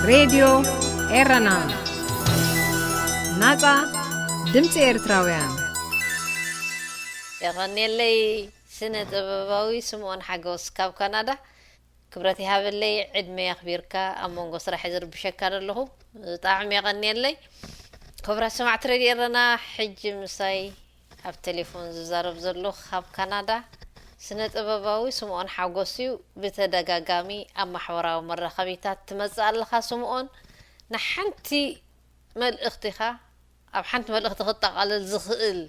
ሬድዮ ኤረና፣ ናጻ ድምጺ ኤርትራውያን። የቐንየለይ ስነ ጥበባዊ ስምኦን ሓጎስ ካብ ካናዳ። ክብረት ይሃበለይ፣ ዕድመ ኣኽቢርካ ኣብ መንጎ ስራሕ ዝርብሸካ ዘለኹ። ብጣዕሚ የቐንየለይ። ክቡራት ሰማዕቲ ሬድዮ ኤረና፣ ሕጂ ምሳይ ኣብ ቴሌፎን ዝዛረብ ዘሎ ካብ ካናዳ ስነ ጥበባዊ ስምኦን ሓጎስ እዩ። ብተደጋጋሚ ኣብ ማሕበራዊ መራኸቢታት ትመጽእ ኣለኻ ስምኦን። ንሓንቲ መልእኽቲኻ ኣብ ሓንቲ መልእኽቲ ክጠቓለል ዝኽእል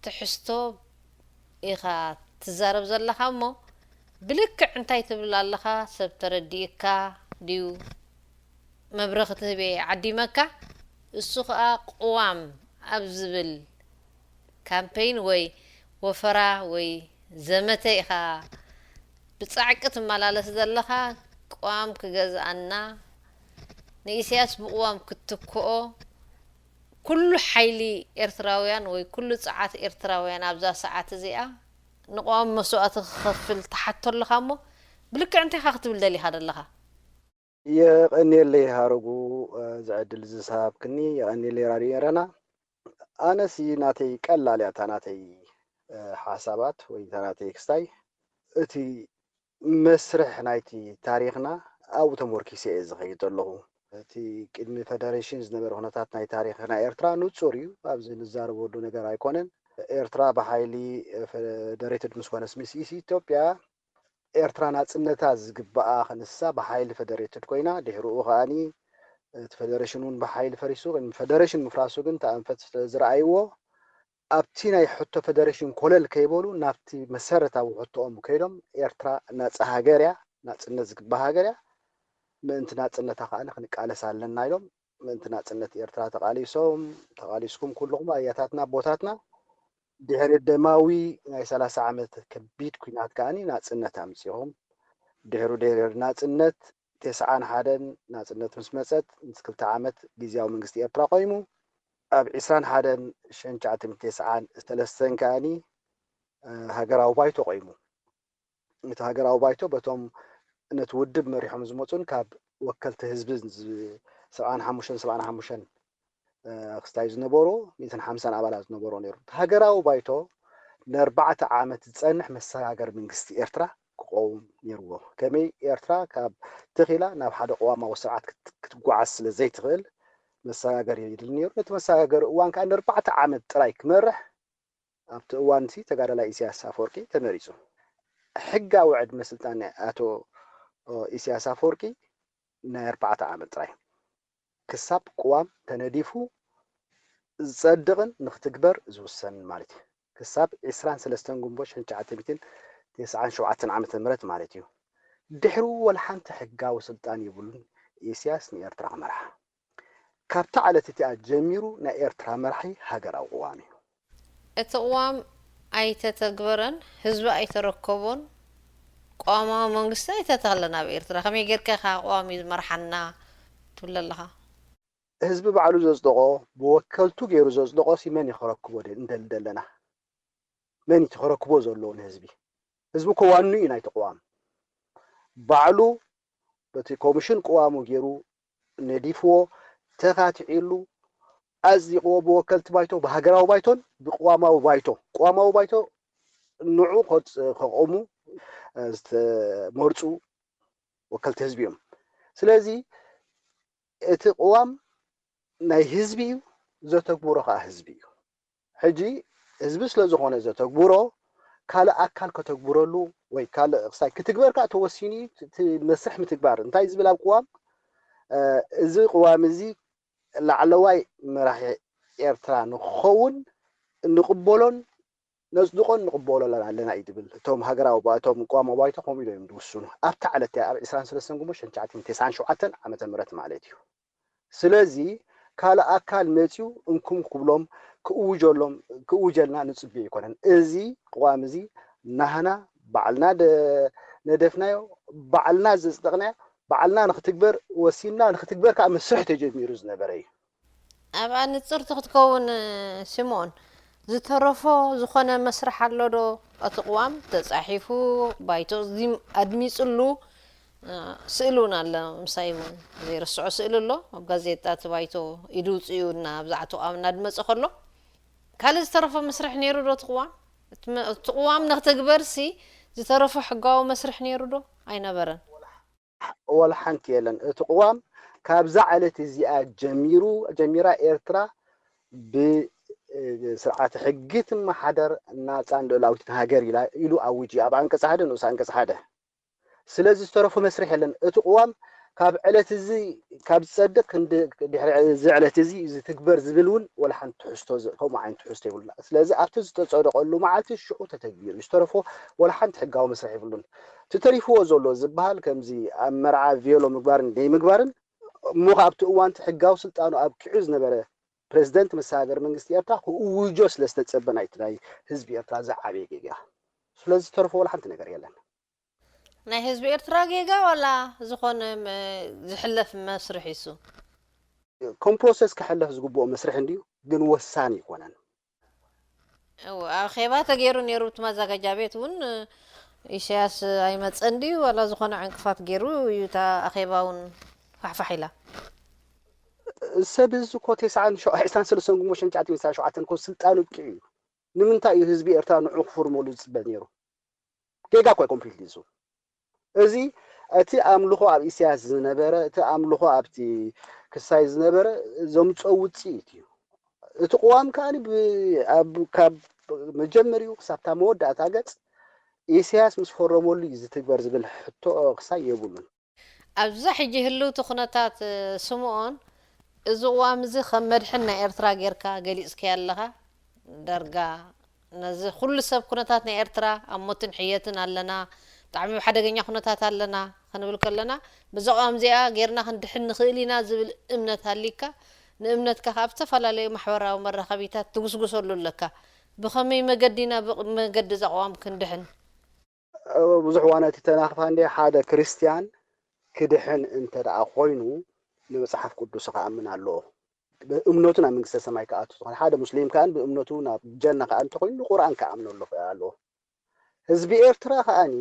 ትሕዝቶ ኢኻ ትዛረብ ዘለኻ እሞ፣ ብልክዕ እንታይ ትብል ኣለኻ? ሰብ ተረዲእካ ድዩ? መብረኽቲ ህበ ዓዲመካ? እሱ ኸኣ ቅዋም ኣብ ዝብል ካምፔይን ወይ ወፈራ ወይ ዘመተ ኢኻ ብጻዕቂ ትመላለስ ዘለኻ። ቅዋም ክገዝኣና፣ ንኢሳያስ ብቅዋም ክትትክኦ፣ ኩሉ ሓይሊ ኤርትራውያን ወይ ኩሉ ጸዓት ኤርትራውያን ኣብዛ ሰዓት እዚኣ ንቅዋም መስዋእቲ ክኸፍል ትሓቶ ኣለኻ እሞ፣ ብልክዕ እንታይ ኢኻ ክትብል ደሊኻ ዘለኻ? የቐንየለይ ሃረጉ፣ እዚ ዕድል እዚ ዝሃብክኒ። የቐንየለይ ራድዮ ኤረና። ኣነሲ ናተይ ቀላል እያ እታ ናተይ፣ እ፣ ሓሳባት ወይ እታ ናተይ ክስታይ። እቲ መስርሕ ናይቲ ታሪኽና ኣብኡ ተመርኪሰ እየ ዝኸይድ ዘለኹ። እቲ ቅድሚ ፈደሬሽን ዝነበረ ኩነታት ናይ ታሪኽ ናይ ኤርትራ ንጹር እዩ። ኣብዚ ንዛረበሉ ነገር ኣይኮነን። ኤርትራ ብሓይሊ፣ እ፣ ፈደሬትድ ምስ ኮነስ ምስ ኢትዮጵያ ኤርትራ ናጽነታ ዝግብኣ ክንሳ ብሓይሊ ፈደሬትድ ኮይና፣ ድሕሪኡ ከኣኒ እቲ ፈደሬሽን እውን ብሓይሊ ፈሪሱ። ቅድሚ ፈደሬሽን ምፍራሱ ግን ተኣንፈት ስለ ዝረኣይዎ፣ ኣብቲ ናይ ሕቶ ፈደሬሽን ኮለል ከይበሉ ናብቲ መሰረታዊ ሕቶኦም ከይዶም፣ ኤርትራ ናጻ ሃገር እያ፣ ናጽነት ዝግብኣ ሃገር እያ፣ ምእንቲ ናጽነታ ከኣኒ ክንቃለስ ኣለና ኢሎም ምእንቲ ናጽነት ኤርትራ ተቓሊሶም። ተቓሊስኩም ኩልኹም ኣያታትና ኣቦታትና። ድሕሪ ደማዊ ናይ ሰላሳ ዓመት ከቢድ ኲናት ከኣኒ ናጽነት ኣምጺኹም። ድሕሩ ድሕሪ ናጽነት፣ ተስዓን ሓደን ናጽነት ምስ መጸት፣ ምስ ክልተ ዓመት ግዝያዊ መንግስቲ ኤርትራ ቆይሙ። ኣብ ዕስራን ሓደን ሽሕን ትሽዓተ ሚእትን ተስዓን ሰለስተን ከኣኒ፣ እ፣ ሃገራዊ ባይቶ ቆይሙ። እቲ ሃገራዊ ባይቶ በቶም ነቲ ውድብ መሪሖም ዝመጹን ካብ ወከልቲ ህዝቢ ዝ-፣ ሰብዓን ሓሙሽተን፣ ሰብዓን ሓሙሽተን፣ እ፣ ክስታይ ዝነበሩ፣ ሚእትን ሓምሳን ኣባላት ዝነበሮ ነይሩ። እቲ ሃገራዊ ባይቶ ንኣርባዕተ ዓመት ዝጸንሕ መሰጋገሪ መንግስቲ ኤርትራ ክቐውም ነይርዎ። ከመይ ኤርትራ ካብ ተኺላ ናብ ሓደ ቅዋማዊ ስርዓት ክት-፣ ክትጓዓዝ ስለ ዘይትኽእል መሰጋገሪ የድሊ ነይሩ። ነቲ መሰጋገሪ እዋን ከኣ ንኣርባዕተ ዓመት ጥራይ ክመርሕ ኣብቲ እዋንሲ ተጋዳላይ ኢሳያስ ኣፈወርቂ ተመሪጹ። ሕጋዊ ዕድመ ስልጣን ናይ ኣቶ፣ ኦ፣ ኢሳያስ ኣፈወርቂ ናይ ኣርባዕተ ዓመት ጥራይ። ክሳብ ቅዋም ተነዲፉ ዝጸድቕን ንክትግበር ዝውሰንን ማለት እዩ። ክሳብ ዕስራን ሰለስተን ግንቦት ሽሕን ትሽዓተ ሚእትን ተስዓን ሸውዓተን ዓመተ ምህረት ማለት እዩ። ድሕሩ ወላ ሓንቲ ሕጋዊ ስልጣን የብሉን ኢሳያስ ንኤርትራ ክመርሓ። ካብታ ዕለት እቲኣ ጀሚሩ ናይ ኤርትራ መራሒ ሃገራዊ ቅዋም እዩ። እቲ ቅዋም ኣይተተግበረን፣ ህዝቢ ኣይተረከቦን፣ ቅዋማዊ መንግስቲ ኣይተተኽለን ኣብ ኤርትራ። ከመይ ጌርካ ኢኻ ቅዋም እዩ ዝመርሓና ትብል ኣለኻ? ህዝቢ ባዕሉ ዘጽደቖ፣ ብወከልቱ ገይሩ ዘጽደቖ ሲ መን እዩ ከረክቦ ደ-፣ እንደሊ ደለና? መን እዩ ከረክቦ ዘለዎ ንህዝቢ? ህዝቢ እኮ ዋኑ እዩ ናይቲ ቅዋም። ባዕሉ በቲ ኮሚሽን ቅዋሙ ገይሩ ነዲፍዎ፣ ተኻቲዒሉ፣ ኣጽዲቕዎ ብወከልቲ ባይቶ፣ ብሃገራዊ ባይቶን ብቅዋማዊ ባይቶ። ቅዋማዊ ባይቶ ንዑ ከጽ-፣ ከቕሙ፣ እ፣ ዝተመርጹ ወከልቲ ህዝቢ እዮም። ስለዚ እቲ ቅዋም ናይ ህዝቢ እዩ፣ ዘተግብሮ ከኣ ህዝቢ እዩ። ሕጂ ህዝቢ ስለ ዝኾነ ዘተግብሮ፣ ካልእ ኣካል ከተግብረሉ ወይ ካልእ ክሳይ ክትግበር ከኣ ተወሲኑ እዩ። እቲ መስርሕ ምትግባር እንታይ ዝብል ኣብ ቅዋም፣ እ፣ እዚ ቅዋም እዚ ላዕለዋይ መራሒ ኤርትራ ንክኸውን እንቕበሎን ነጽድቖን ንቕበሎን ኣለና እዩ ዝብል። እቶም ሃገራዊ ባ-፣ እቶም ቅዋማዊ ባይቶ ከምኡ ኢሎም እዮም ዝውስኑ። ኣብታ ዕለት እቲኣ ኣብ ዕስራን ሰለስተን ግንቦት ሽሕን ትሽዓተ ሚእትን ተስዓን ሸውዓተን ዓመተ ምህረት ማለት እዩ። ስለዚ ካልእ ኣካል መጺኡ እንኩም ክብሎም፣ ክእውጀሎም፣ ክእውጀልና ንጽበዮ ኣይኮነን። እዚ ቅዋም እዚ ናህና ባዕልና ደ-፣ ነደፍናዮ፣ ባዕልና ዘጽደቕናዮ፣ ባዕልና ንክትግበር ወሲንና፣ ንክትግበር ከኣ መስርሕ ተጀሚሩ ዝነበረ እዩ። ኣብኣ ንጽርቲ ክትከውን፣ ስምኦን፣ ዝተረፎ ዝኾነ መስርሕ ኣሎ ዶ? እቲ ቅዋም ተጻሒፉ፣ ባይቶ ኣዝዲም-፣ ኣድሚጽሉ፣ ስእሊ እውን ኣሎ ምሳይ እውን ዘይርስዖ ስእሊ ኣሎ ኣብ ጋዜጣ እቲ ባይቶ ኢዱ ውፅኡ እና ኣብዛዕ ተቋም እናድመፀ ከሎ ካልእ ዝተረፎ መስርሕ ነይሩ ዶ ትቕዋም ትቕዋም ንክትግበር ሲ ዝተረፎ ሕጋዊ መስርሕ ነይሩ ዶ ኣይነበረን ወላ ሓንቲ የለን። እቲ ቅዋም ካብዛ ዕለት እዚኣ ጀሚሩ ጀሚራ ኤርትራ ብስርዓተ ሕጊ ትመሓደር ናፃን ልኡላዊትን ሃገር ኢላ ኢሉ ኣውጅ ኣብ ኣንቀጽ ሓደ ንኡስ ኣንቀጽ ሓደ። ስለዚ ዝተረፉ መስርሕ የለን። እቲ ቅዋም ካብ ዕለት እዚ ካብ ዝጸድቅ ክንዲ ድሕሪ እዚ ዕለት እዚ ዝትግበር ዝብል እውን ወላ ሓንቲ ትሕዝቶ ከምኡ ዓይነት ትሕዝቶ የብሉና። ስለዚ ኣብቲ ዝተጸደቀሉ መዓልቲ ሽዑ ተተግቢሩ ዝተረፎ ወላ ሓንቲ ሕጋዊ መስርሕ የብሉን። እቲ ተሪፍዎ ዘሎ ዝበሃል ከምዚ ኣብ መርዓ ቬሎ ምግባርን ደይ ምግባርን እሞ ካብቲ እዋንቲ ሕጋዊ ስልጣኑ ኣብቂዑ ዝነበረ ፕሬዝደንት ምስ ሃገር መንግስቲ ኤርትራ ክእውጆ ስለ ዝተጸበ ናይቲ ናይ ህዝቢ ኤርትራ ዝዓበየ ጌጋ። ስለዚ ዝተረፎ ወላ ሓንቲ ነገር የለን። ናይ ህዝቢ ኤርትራ ጌጋ ዋላ ዝኾነ ዝሕለፍ መስርሕ ይሱ ኮም ፕሮሰስ ክሕለፍ ዝግብኦ መስርሕ እንድዩ ግን ወሳኒ ይኮነን። እወ ኣኼባ ተገይሩ ነይሩ እቲ ማዘጋጃ ቤት እውን ኢሳያስ ኣይመፀን ድዩ ዋላ ዝኾነ ዕንቅፋት ገይሩ እዩ እታ ኣኼባ እውን ፋሕፋሕ ኢላ። ሰብ እዚ እኮ ተስዓን ሸውዓን ሰለስተን ግንቦት ሸንጫት ሚሳ ሸውዓተን እኮ ስልጣኑ ኣብቂዑ እዩ። ንምንታይ እዩ ህዝቢ ኤርትራ ንዑ ክፍርመሉ ዝፅበ ነይሩ? ጌጋ እኮ ኮምፕሊትሊ እሱ። እዚ እቲ ኣምልኾ ኣብ ኢሳያስ ዝነበረ እቲ ኣምልኾ ኣብቲ ክሳይ ዝነበረ ዘምፀኦ ውፅኢት እዩ። እቲ ቅዋም ከዓ ካብ መጀመሪኡ ክሳብታ መወዳእታ ገፅ ኢሳያስ ምስ ፈረመሉ እዩ ዝትግበር ዝብል ሕቶ ክሳይ የብሉን። ኣብዛ ሕጂ ህልውቲ ኩነታት ስምኦን እዚ ቅዋም እዚ ከም መድሕን ናይ ኤርትራ ጌርካ ገሊፅካዮ ኣለኻ። ዳርጋ ነዚ ኩሉ ሰብ ኩነታት ናይ ኤርትራ ኣብ ሞትን ሕየትን ኣለና፣ ብጣዕሚ ኣብ ሓደገኛ ኩነታት ኣለና ክንብል ከለና በዛ ቅዋም እዚኣ ጌርና ክንድሕን ንኽእል ኢና ዝብል እምነት ሃልይካ ንእምነትካ ከዓ ኣብ ዝተፈላለዩ ማሕበራዊ መራኸቢታት ትጉስጉሰሉ ኣለካ። ብኸመይ መገዲ ኢና ብመገዲ እዛ ቅዋም ክንድሕን? ብዙሕ እዋን እቲ ተናኽፋ እንደ ሓደ ክርስትያን ክድሕን እንተ ደኣ ኮይኑ ንመጽሓፍ ቅዱስ ክኣምን ኣለዎ። ብእምነቱ ናብ መንግስተ ሰማይ ክኣቱ ዝኾነ ሓደ ሙስሊም ከኣን ብእምነቱ ናብ ጀና ከኣ እንተኮይኑ ንቁርኣን ክኣምነሉ ክእል ኣለዎ። ህዝቢ ኤርትራ ከኣኒ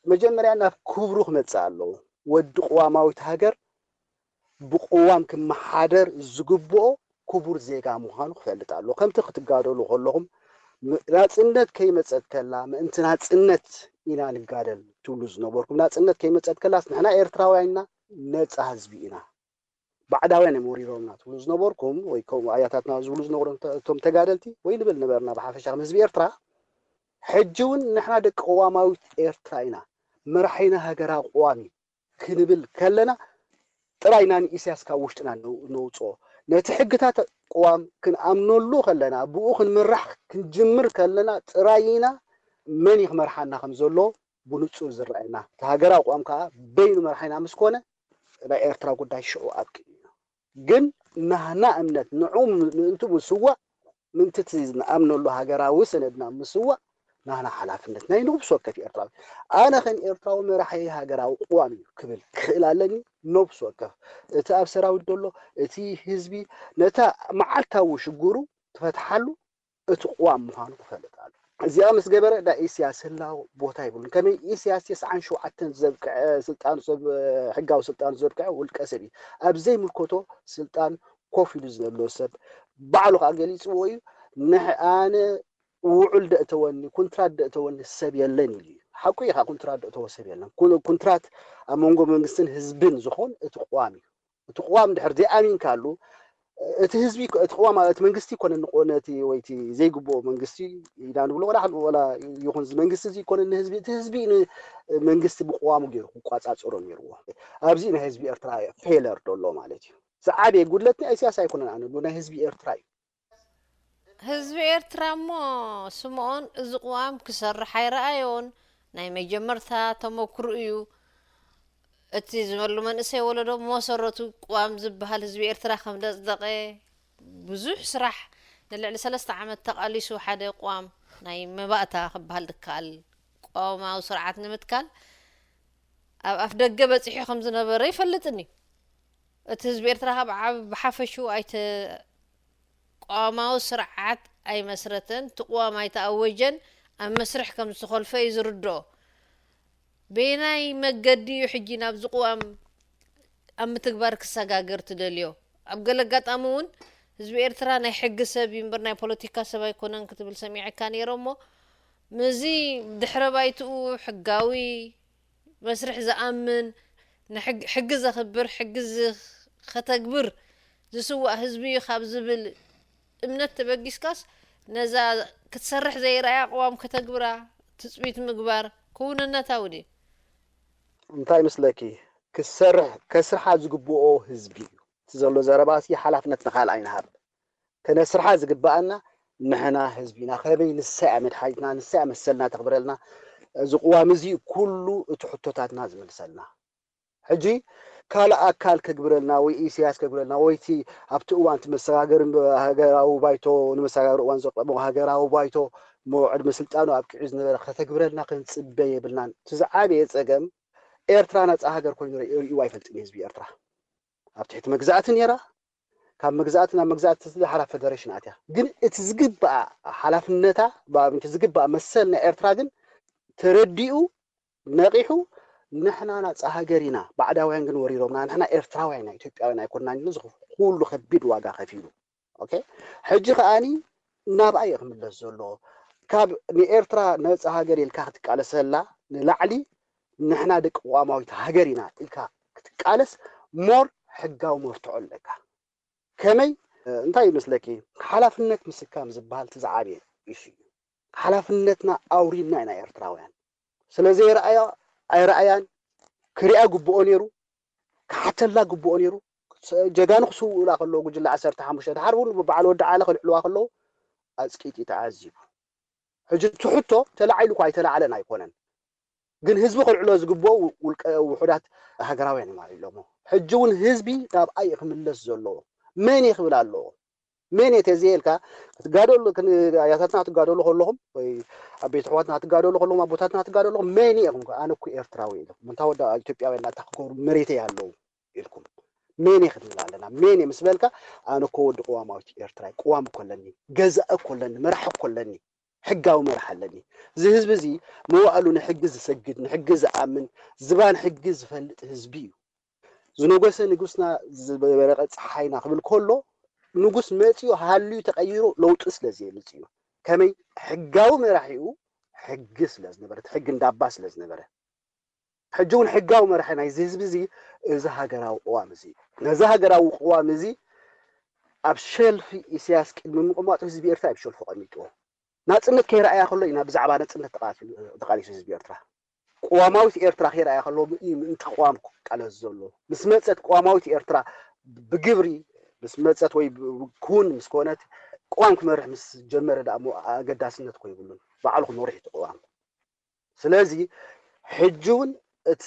መጀመርያ ናብ ክብሩ ክመጽእ ኣለዎ። ወዲ ቅዋማዊት ሃገር ብቅዋም ክመሓደር ዝግብኦ ክቡር ዜጋ ምዃኑ ክፈልጥ ኣለዎ። ከምቲ ክትጋደሉ ከለኹም ናጽነት ከይመጸት ከላ ምእንቲ ናጽነት ኢና ንጋደል ትብሉ ዝነበርኩም። ናጽነት ከይመጸት ከላስ ንሕና ኤርትራውያን ኢና፣ ነጻ ህዝቢ ኢና። ባዕዳውያን እዮም ወሪሮምና ትብሉ ዝነበርኩም ወይ ከምኡ ኣያታትና ዝብሉ ዝነበሩ እቶም ተጋደልቲ ወይ ንብል ነበርና ብሓፈሻ ከም ህዝቢ ኤርትራ ሕጂ እውን ንሕና ደቂ ቅዋማዊት ኤርትራ ኢና መራሒና ሃገራዊ ቅዋም እዩ ክንብል ከለና ጥራይ ኢና ንኢሳያስ ካብ ውሽጥና ነውፅኦ። ነቲ ሕግታት ቅዋም ክንኣምነሉ ከለና ብኡ ክንምራሕ ክንጅምር ከለና ጥራይ ኢና መን እዩ ክመርሓና ከም ዘሎ ብንፁር ዝረኣየና። እቲ ሃገራዊ ቅዋም ከዓ በይኑ መራሒና ምስ ኮነ ናይ ኤርትራ ጉዳይ ሽዑ ኣብቂዑ እዩ። ግን ናህና እምነት ንዑ ምእንቲ ምስዋእ ምእንቲ እቲ ንኣምነሉ ሃገራዊ ሰነድና ምስዋእ ናህና ሓላፍነት ናይ ነብሲ ወከፍ ኤርትራዊ። ኣነ ከም ኤርትራዊ መራሒ ሃገራዊ ቅዋም እዩ ክብል ክኽእል ኣለኒ። ነብሲ ወከፍ እቲ ኣብ ሰራዊት ዘሎ እቲ ህዝቢ ነታ መዓልታዊ ሽግሩ ትፈትሓሉ እቲ ቅዋም ምዃኑ ክፈልጥ ኣሎ። እዚኣ ምስ ገበረ ናይ ኢሳያስ ህላው ቦታ ይብሉን። ከመይ ኢሳያስ ተስዓን ሸውዓተን ዘብቅዐ ስልጣኑ ሰብ ሕጋዊ ስልጣኑ ዘብቅዐ ውልቀ ሰብ እዩ። ኣብ ዘይምልከቶ ስልጣን ኮፍ ኢሉ ዝነሎ ሰብ ባዕሉ ከዓ ገሊፅዎ እዩ። ንሕ ኣነ ውዑል ደእተወኒ ኩንትራት ደእተወኒ ሰብ የለን ኢሉ እዩ። ሓቁ ኢኻ፣ ኩንትራት ደእተወ ሰብ የለን። ኩንትራት ኣብ መንጎ መንግስትን ህዝብን ዝኾን እቲ ቅዋም እዩ። እቲ ቅዋም ድሕር ዘይኣሚንካሉ እቲ ህዝቢ እቲ ቅዋም እቲ መንግስቲ ይኮነ ነቲ ወይቲ ዘይግብኦ መንግስቲ ኢና ንብሎ ወላ ወላ ይኹን መንግስቲ እዚ ይኮነ ንህዝቢ እቲ ህዝቢ መንግስቲ ብቅዋሙ ገይሩ ክቋፃፀሮ ነይርዎ። ኣብዚ ናይ ህዝቢ ኤርትራ ፌለር ደሎ ማለት እዩ። ዝዓበየ ጉድለት ናይ ኢሳያስ ኣይኮነን ኣነ ናይ ህዝቢ ኤርትራ እዩ። ህዝቢ ኤርትራ እሞ ስምኦን እዚ ቅዋም ክሰርሕ ኣይረኣዮን። ናይ መጀመርታ ተመክሩ እዩ። እቲ ዝበሉ መንእሰይ ወለዶ ብመሰረቱ ቅዋም ዝበሃል ህዝቢ ኤርትራ ከም ዘጽደቐ ብዙሕ ስራሕ ንልዕሊ ሰለስተ ዓመት ተቓሊሱ ሓደ ቅዋም ናይ መባእታ ክበሃል ዝከኣል ቅዋማዊ ስርዓት ንምትካል ኣብ ኣፍ ደገ በጺሑ ከም ዝነበረ ይፈልጥን እዩ። እቲ ህዝቢ ኤርትራ ካብ ዓብ ብሓፈሽኡ ኣይተ ቅዋማዊ ስርዓት ኣይመስረተን፣ እቲ ቅዋም ኣይተኣወጀን፣ ኣብ መስርሕ ከም ዝተኾልፈ እዩ ዝርድኦ። በየናይ መገዲ እዩ ሕጂ ናብዚ ቅዋም ኣብ ምትግባር ክሰጋገር ትደልዮ? ኣብ ገለ ኣጋጣሚ እውን ህዝቢ ኤርትራ ናይ ሕጊ ሰብ እዩ እምበር ናይ ፖለቲካ ሰብ ኣይኮነን ክትብል ሰሚዐካ ነይረ። እሞ ምስዚ ድሕረ ባይትኡ ሕጋዊ መስርሕ ዝኣምን፣ ንሕግ- ሕጊ ዘኽብር፣ ሕጊ ዝ- ከተግብር ዝስዋእ ህዝቢ እዩ ካብ ዝብል እምነት ተበጊስካስ፣ ነዛ ክትሰርሕ ዘይረኣያ ቅዋም ከተግብራ ትጽቢት ምግባር ክውንነታዊ ድዩ? እንታይ ምስለኪ? ክሰርሕ ከስርሓ ዝግብኦ ህዝቢ እዩ። እቲ ዘሎ ዘረባሲ ሓላፍነት ንኻልኣይ ንሃብ። ከነስርሓ ዝግብኣና ንሕና ህዝቢና። ከመይ ንሳ እያ መድሓኒትና፣ ንሳ እያ መሰልና ተኽብረልና። እዚ ቅዋም እዚ ኩሉ እቲ ሕቶታትና ዝምልሰልና። ሕጂ ካልእ ኣካል ከግብረልና ወይ ኢሳያስ ከግብረልና ወይ እቲ ኣብቲ እዋን እቲ መሰጋገሪ ሃገራዊ ባይቶ፣ ንመሰጋገሪ እዋን ዘቕረቦ ሃገራዊ ባይቶ፣ እሞ ዕድመ ስልጣኑ ኣብቂዑ ዝነበረ ከተግብረልና ክንጽበ የብልናን። እቲ ዝዓበየ ጸገም ኤርትራ ናጻ ሃገር ኮይኑ ርኢ- ርእዩ ኣይፈልጥን እዩ ህዝቢ ኤርትራ። ኣብ ትሕቲ መግዛእቲ ነይራ፣ ካብ መግዛእቲ ናብ መግዛእቲ ዝሓራ ፈደሬሽን ኣትያ። ግን እቲ ዝግባኣ ሓላፍነታ፣ ብኣብንቲ ዝግባኣ መሰል ናይ ኤርትራ ግን ተረዲኡ ነቂሑ፣ ንሕና ናጻ ሃገር ኢና፣ ባዕዳውያን ግን ወሪሮምና፣ ንሕና ኤርትራውያን ኢና፣ ኢትዮጵያውያን ኣይኮንናን ኢሉ እዚ ኩሉ ከቢድ ዋጋ ከፊሉ። ኦኬ፣ ሕጂ ከኣኒ ናብኣ እዩ ክምለስ ዘሎ። ካብ ንኤርትራ ነጻ ሃገር ኢልካ ክትቃለሰላ ንላዕሊ ንሕና ደቂ ቅዋማዊት ሃገር ኢና ኢልካ ክትቃለስ ሞር ሕጋዊ መርትዖ ኣለካ። ከመይ እንታይ ይመስለኪ? ሓላፍነት ምስካም ዝበሃል እቲ ዝዓበየ ኢሹ እዩ። ሓላፍነትና ኣውሪድና ኢና ኤርትራውያን። ስለ ዘይረኣያ ኣይረኣያን፣ ክሪኣ ግብኦ ነይሩ፣ ክሓተላ ግብኦ ነይሩ። ጀጋኑ ክስውኡላ ከለዉ ጉጅለ ዓሰርተ ሓሙሽተ ድሓር እውን በዓል ወዲ ዓለ ከልዕልዋ ከለዉ ኣጽቂጢ ተዓዚቡ። ሕጂ እቲ ሕቶ ተላዒሉ እኳ ኣይተላዕለን ኣይኮነን፣ ግን ህዝቢ ከልዕሎ ዝግብኦ ውልቀ ውሑዳት ሃገራውያን እዮም ኢሎሞ። ሕጂ እውን ህዝቢ ናብኣ እዩ ክምለስ ዘለዎ። መን እየ ክብል ኣለዎ? መን እየ ተዘየልካ ክትጋደሉ ኣያታትና ክትጋደሉ ከለኹም ወይ ኣብ ቤት ኣሕዋትና ክትጋደሉ ከለኹም ኣቦታትና ክትጋደሉ ከለኹም መን እየ ኢኹም ኣነ እኮ ኤርትራዊ ኢኹም እንታ ወዳ ኢትዮጵያውያን ናታ ክገብሩ መሬተይ ኣለዉ ኢልኩም መን እየ ክንብል ኣለና። መን እየ ምስ በልካ ኣነ እኮ ወዲ ቅዋማዊት ኤርትራ እየ። ቅዋም እኮ ኣለኒ፣ ገዛኢ እኮ ኣለኒ፣ መራሒ እኮ ኣለኒ። ሕጋዊ መራሕ ኣለኒ። እዚ ህዝቢ እዚ መዋእሉ ንሕጊ ዝሰግድ፣ ንሕጊ ዝኣምን፣ ዝባን ሕጊ ዝፈልጥ ህዝቢ እዩ። ዝነገሰ ንጉስና ዝበረቐ ፀሓይና ክብል ከሎ ንጉስ መፅዩ ሃልዩ ተቐይሩ ለውጢ ስለ ዘየምፅ እዩ። ከመይ ሕጋዊ መራሒኡ ሕጊ ስለ ዝነበረ፣ ሕጊ እንዳባ ስለ ዝነበረ ሕጂ እውን ሕጋዊ መራሒ ናይዚ ህዝቢ እዚ እዚ ሃገራዊ ቅዋም እዚ ነዚ ሃገራዊ ቅዋም እዚ ኣብ ሸልፊ ኢሳያስ ቅድሚ ምቕማጡ ህዝቢ ኤርትራ ኣብ ሸልፉ ቀሚጥዎ ናፅነት ከይረኣያ ከሎ ኢና ብዛዕባ ነፅነት ተቃልሱ ህዝቢ ኤርትራ። ቅዋማዊት ኤርትራ ከይረኣያ ከሎ እዩ ምእንቲ ቅዋም ክቃለስ ዘሎ። ምስ መፀት ቅዋማዊት ኤርትራ ብግብሪ ምስ መፀት ወይ ክውን ምስ ኮነት ቅዋም ክመርሕ ምስ ጀመረ ደኣ ኣገዳስነት እኮ ይብሉን ባዕሉ ክመርሕ እቲ ቅዋም። ስለዚ ሕጂ እውን እቲ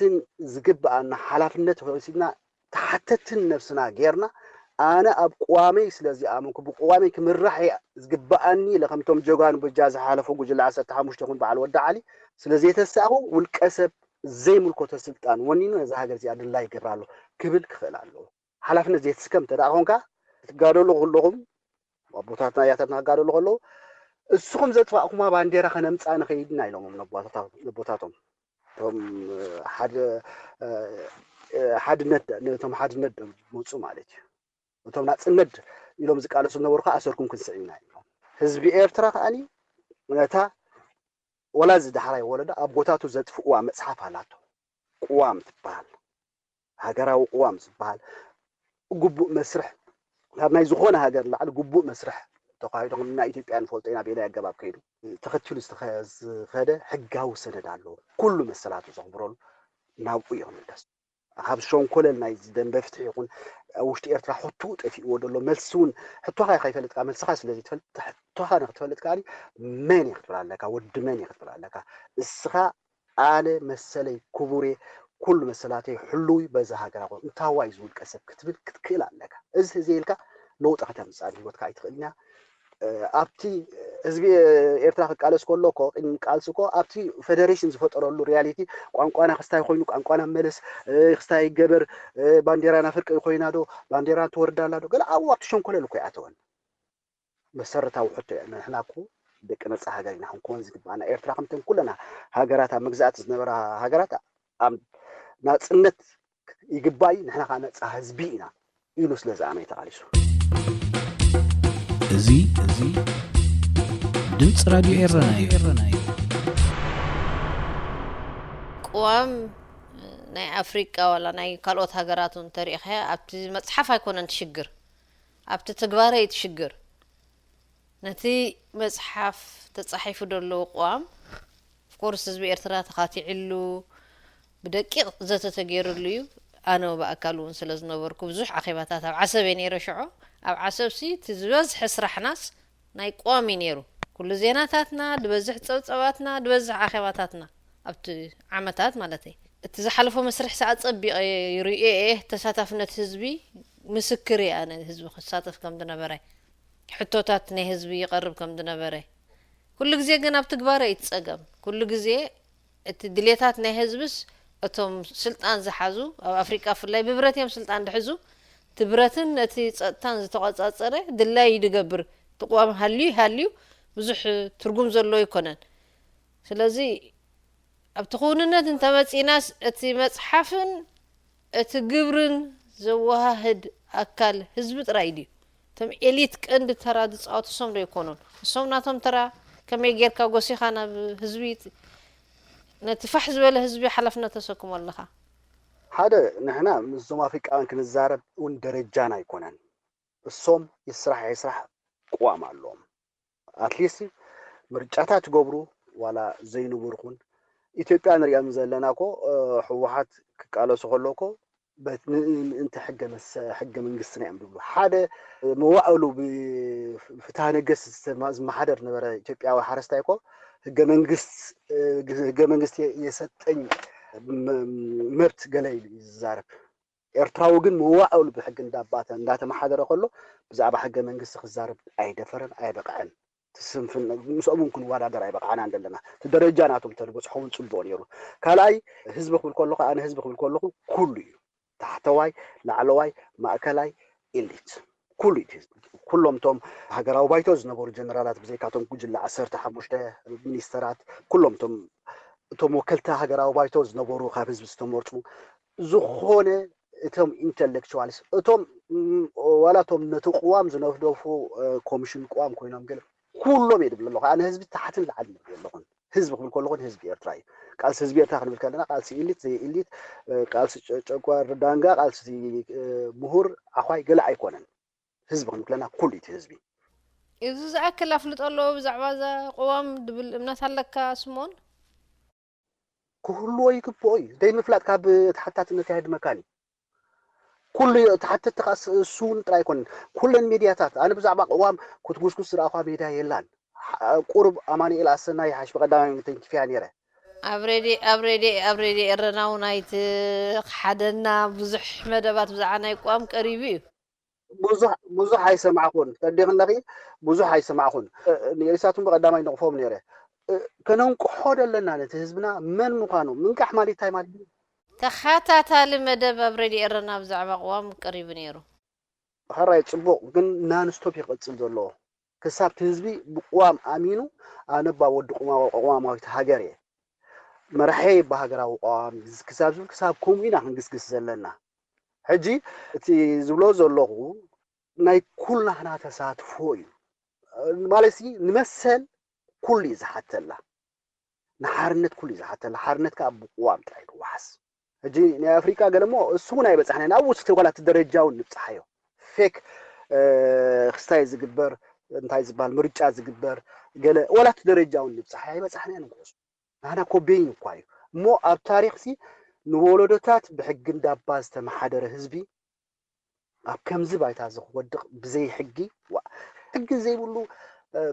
ዝግብኣና ሓላፍነት ወሲድና ተሓተትን ነብስና ጌርና ኣነ ኣብ ቅዋመይ ስለ ዝኣመንኩ ብቅዋመይ ክምራሕ እየ ዝግብኣኒ ኢለ ከምቶም ጀጋኑ በጃ ዝሓለፉ ጉጅለ ዓሰርተ ሓሙሽተ ይኹን በዓል ወዲ ዓሊ ስለ ዘይተሳእኹ ውልቀ ሰብ ዘይምልከቶ ስልጣን ወኒኑ ነዛ ሃገር እዚኣ ድላዩ ይገብራ ኣሎ ክብል ክኽእል ኣለዎ። ሓላፍነት ዘይትስከም እንተ ደኣ ኮንካ ክትጋደሉ ከለኹም ኣቦታትና ኣያታትና ክጋደሉ ከለዉ እስኹም ዘጥፋእኩማ ባንዴራ ከነምፅኣ ንኸይድና ኢሎሞም ነቦታቶም እቶም ሓደ ሓድነት ነቶም ሓድነት መፁ ማለት እዩ። እቶም ናፅነት ኢሎም ዝቃለሱ ዝነበሩ ከዓ ኣሰርኩም ክንስዕ ኢና ኢሎም። ህዝቢ ኤርትራ ከዓኒ ነታ ወላ እዚ ዳሕራይ ወለዶ ኣብ ቦታቱ ዘጥፍእዋ መፅሓፍ ኣላቶ። ቅዋም ትበሃል ሃገራዊ ቅዋም ዝበሃል ግቡእ መስርሕ ካብ ናይ ዝኾነ ሃገር ንላዕሊ ግቡእ መስርሕ ተኻሂዱ ከም ናይ ኢትዮጵያ ንፈልጦ ኢና ቤላ ኣገባብ ከይዱ ተኸቲሉ ዝተኸ- ዝኸደ ሕጋዊ ሰነድ ኣለዎ። ኩሉ መሰላቱ ዘኽብረሉ ናብኡ እዩ ክምለስ። ካብ ሸንኮለል ናይ ደንበ ፍትሒ ይኹን ኣብ ውሽጢ ኤርትራ ሕትኡ ጠፊእዎ ዘሎ መልሲ እውን ሕቶኻ ኢኻ ይፈልጥካ መልስኻ ስለ ዘይትፈልጥ ሕቶኻ ንክትፈልጥ ከኣ መን እየ ክትብል ኣለካ ወዲ መን እየ ክትብል ኣለካ እስኻ ኣነ መሰለይ ክቡር እየ ኩሉ መሰላተይ ሕሉው እዩ በዛ ሃገር ኣኾ እንታዋይ ዝውልቀ ሰብ ክትብል ክትክእል ኣለካ እዚ እዚ ኢልካ ለውጢ ከተምፅእ ኣብ ህይወትካ ኣይትኽእልን እያ ኣብቲ ህዝቢ ኤርትራ ክቃለስ ከሎ እኮ ቅድሚ ቃልሲ እኮ ኣብቲ ፈደሬሽን ዝፈጠረሉ ሪያሊቲ ቋንቋና ክስታይ ኮይኑ ቋንቋና መለስ ክስታይ ይገበር ባንዴራና ፍርቂ ኮይና ዶ ባንዴራ ትወርዳ ኣላ ዶ ገለ ኣብኡ ኣብቲ ሸንኮለል እኮ ይኣተወን መሰረታዊ ሕቶ እያ ንሕና እኮ ደቂ ነፃ ሃገር ኢና ክንከውን ዝግባኣና ኤርትራ ከምተን ኩለና ሃገራት ኣብ መግዛእቲ ዝነበራ ሃገራት ኣብ ናጽነት ይግባእ እዩ፣ ንሕና ከዓ ነጻ ህዝቢ ኢና ኢሉ ስለ ዝኣመነ ተቓሊሱ። እዚ እዚ ድምፂ ራድዮ ኤረና እዩ። ቅዋም ናይ ኣፍሪቃ ዋላ ናይ ካልኦት ሃገራት እውን ተሪኢኻዮ ኣብቲ መፅሓፍ ኣይኮነን ትሽግር ኣብቲ ትግባረ እዩ ትሽግር ነቲ መፅሓፍ ተፃሒፉ ደለዉ ቅዋም ኦፍኮርስ ህዝቢ ኤርትራ ተኻቲዕሉ ብደቂቕ ዘተ ተገይርሉ እዩ ኣነ ብኣካል እውን ስለ ዝነበርኩ ብዙሕ ኣኼባታት ኣብ ዓሰብ እየ ነይረ ሽዑ ኣብ ዓሰብ ሲ እቲ ዝበዝሐ ስራሕናስ ናይ ቅዋም እዩ ነይሩ ኩሉ ዜናታትና ድበዝሕ ፀብፀባትና ድበዝሕ ኣኼባታትና ኣብቲ ዓመታት ማለት እዩ እቲ ዝሓለፎ መስርሕ ሰ ኣፀቢቐ ይርእዮ እየ ተሳታፍነት ህዝቢ ምስክር እየ ኣነ ህዝቢ ክሳተፍ ከም ዝነበረ ሕቶታት ናይ ህዝቢ ይቐርብ ከም ዝነበረ ኩሉ ግዜ ግን ኣብ ትግባረ እዩ ፀገም ኩሉ ግዜ እቲ ድሌታት ናይ ህዝብስ እቶም ስልጣን ዝሓዙ ኣብ ኣፍሪቃ ብፍላይ ብብረት እዮም ስልጣን ዝሕዙ እቲ ብረትን ነቲ ፀጥታን ዝተቆፃፀረ ድላይ እዩ ዝገብር እቲ ቅዋም ሃልዩ ሃልዩ ብዙሕ ትርጉም ዘለዎ ኣይኮነን ስለዚ ኣብቲ ክውንነት እንተመፂእናስ እቲ መፅሓፍን እቲ ግብርን ዘወሃህድ ኣካል ህዝቢ ጥራይ ድዩ እቶም ኤሊት ቀንዲ ተራ ዝፃወቱ እሶም ዶ ኣይኮኑን እሶም ናቶም ተራ ከመይ ጌርካ ጎሲኻ ናብ ህዝቢ ነቲ ፋሕ ዝበለ ህዝቢ ሓላፍነት ተሰክሞ ኣለኻ ሓደ ንሕና ምስዞም ኣፍሪቃውያን ክንዛረብ እውን ደረጃና ኣይኮነን እሶም ይስራሕ ይስራሕ ቅዋም ኣለዎም ኣትሊስት ምርጫታት ይገብሩ ዋላ ዘይንቡር ኹን ኢትዮጵያ ንሪኦም ዘለና ኮ ህወሓት ክቃለሱ ከሎ ኮ ምእንቲ ሕገ መንግስትና እዮም ዝብሉ ሓደ መዋእሉ ብፍትሃ ነገስ ዝመሓደር ነበረ ኢትዮጵያዊ ሓረስታይ ኮ ህገ መንግስት ህገ መንግስት የሰጠኝ መብት ገለ ኢሉ እዩ ዝዛረብ ኤርትራዊ ግን መዋእሉ ብሕጊ እንዳባተ እንዳተመሓደረ ከሎ ብዛዕባ ሕገ መንግስቲ ክዛረብ ኣይደፈረን ኣየበቕዐን። ትስንፍና ምስኦም እውን ክንወዳደር ኣይበቕዓናን ዘለና። እቲ ደረጃ ናቶም ተዝበፅሖ እውን ፅቡቕ ነይሩ። ካልኣይ ህዝቢ ክብል ከለኹ ኣነ ህዝቢ ክብል ከለኹ ኩሉ እዩ። ታሕተዋይ፣ ላዕለዋይ፣ ማእከላይ፣ ኢሊት ኩሉ እዩ እቲ ህዝቢ። ኩሎም እቶም ሃገራዊ ባይቶ ዝነበሩ ጀነራላት ብዘይካቶም ጉጅለ ዓሰርተ ሓሙሽተ ሚኒስተራት ኩሎም እቶም እቶም ወከልቲ ሃገራዊ ባይቶ ዝነበሩ ካብ ህዝቢ ዝተመርፁ ዝኾነ እቶም ኢንተሌክቹዋልስ እቶም ዋላ እቶም ነቲ ቅዋም ዝነደፉ ኮሚሽን ቅዋም ኮይኖም ግን ኩሎም እየ ድብል ኣለኹ ኣነ ህዝቢ ታሕትን ላዕልን ይብል ኣለኹን ህዝቢ ክብል ከለኹን ህዝቢ ኤርትራ እዩ ቃልሲ ህዝቢ ኤርትራ ክንብል ከለና ቃልሲ ኢሊት ዘይ ኢሊት ቃልሲ ጨጓር ዳንጋ ቃልሲ ምሁር ዓኳይ ገለ ኣይኮነን ህዝቢ ክንብል ከለና ኩሉ እቲ ህዝቢ እዚ ዝኣክል ኣፍልጦ ኣለዎ ብዛዕባ እዛ ቅዋም ድብል እምነት ኣለካ ስሞን ክህልዎ ይግብኦ እዩ። ዘይምፍላጥ ካብ ተሓታትነት የሃድመካን እዩ። ኩሉ ተሓተቲ ከዓ እሱ እውን ጥራይ ኣይኮነን። ኩለን ሚድያታት ኣነ ብዛዕባ ቅዋም ክትጉስጉስ ዝረኣኹዋ ሚድያ የላን። ቁሩብ ኣማኑኤል ኣሰና ይሓሽ ብቀዳማይ ተንኪፍያ ነይረ። ኣብ ሬድዮ ኣብ ሬድዮ ኣብ ሬድዮ ኤረና እውን ኣይትሓደና ብዙሕ መደባት ብዛዕባ ናይ ቅዋም ቀሪቡ እዩ። ብዙሕ ብዙሕ ኣይሰማዕኩን ተዲኽለኺ ብዙሕ ኣይሰማዕኩን ንኤሪሳቱን ብቀዳማይ ነቕፎም ነይረ ከነንቅሖ ደለና ነቲ ህዝብና መን ምዃኑ ምንቃሕ ማለት እንታይ ማለት እዩ ተኸታታሊ መደብ ኣብ ሬድዮ ኤረና ብዛዕባ ቅዋም ቀሪቡ ነይሩ ሕራይ ፅቡቕ ግን ናንስቶፕ ይቐፅል ዘለዎ ክሳብ እቲ ህዝቢ ብቅዋም ኣሚኑ ኣነ ባ ወዲ ቅዋማዊት ሃገር እየ መራሐይ ብሃገራዊ ቅዋም ክሳብ ዝብል ክሳብ ከምኡ ኢና ክንግስግስ ዘለና ሕጂ እቲ ዝብሎ ዘለኹ ናይ ኩላህና ተሳትፎ እዩ ማለት ሲ ንመሰል ኩሉ እዩ ዝሓተላ ንሓርነት ኩሉ እዩ ዝሓተላ ሓርነት ከዓ ብቅዋም ጥራይ ክወሓስ ሕጂ ናይ ኣፍሪቃ ገለሞ እሱ እውን ኣይበፃሕና ናብ ውስጥ ዋላ እቲ ደረጃ እውን ንብፅሓዮ ፌክ ክስታይ ዝግበር እንታይ ዝበሃል ምርጫ ዝግበር ገለ ዋላ እቲ ደረጃ እውን ንብፅሓዮ ኣይበፃሕናዮ ንክወሱ ናህና ኮቤይን እኳ እዩ እሞ ኣብ ታሪክሲ ንወለዶታት ብሕጊ እንዳባ ዝተመሓደረ ህዝቢ ኣብ ከምዚ ባይታ እዚ ክወድቕ ብዘይ ሕጊ ዋእ ሕጊ ዘይብሉ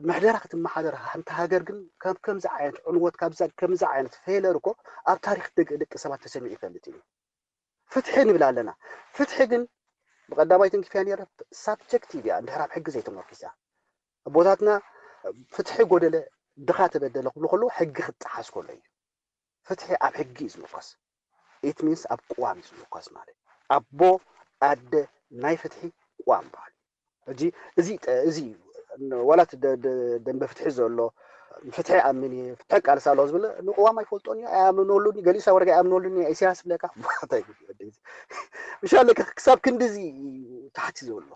ምሕደራ ክትመሓደር ሓንቲ ሃገር ግን ካብ ከምዚ ዓይነት ዕንወት ካብዛ ከምዚ ዓይነት ፌለር እኮ ኣብ ታሪክ ደቂ ደቂ ሰባት ተሰሚዑ ይፈልጥ እዩ ፍትሒ ንብል ኣለና ፍትሒ ግን ብቀዳማይ ተንኪፍያ ነይረ ሳብጀክቲቭ እያ እንድሕር ኣብ ሕጊ ዘይተመርኪሳ ኣቦታትና ፍትሒ ጎደለ ድኻ ተበደለ ክብሉ ከለዉ ሕጊ ክጠሓስ ከሎ እዩ ፍትሒ ኣብ ሕጊ እዩ ዝምርኮስ it means ኣብ ቅዋም እዩ ዝምርኮስ ማለት ኣቦ ኣደ ናይ ፍትሒ ቅዋም በሃል ሕጂ እዚ እዚ ዋላ እቲ ደንበ ፍትሒ ዘሎ ፍትሒ ይኣምን እየ፣ ፍትሒ ቃልስ ኣለዎ ዝብል ንቅዋም ኣይፈልጦን እዩ፣ ኣይኣምነሉን እዩ። ገሊኡ ሰብ ወረጋ ኣይኣምነሉን እዩ፣ ኢሳያስ ዝብለካ እንታይ እዩ? ምሻለካ ክሳብ ክንድዚ እዩ ታሕቲ ዘሎ።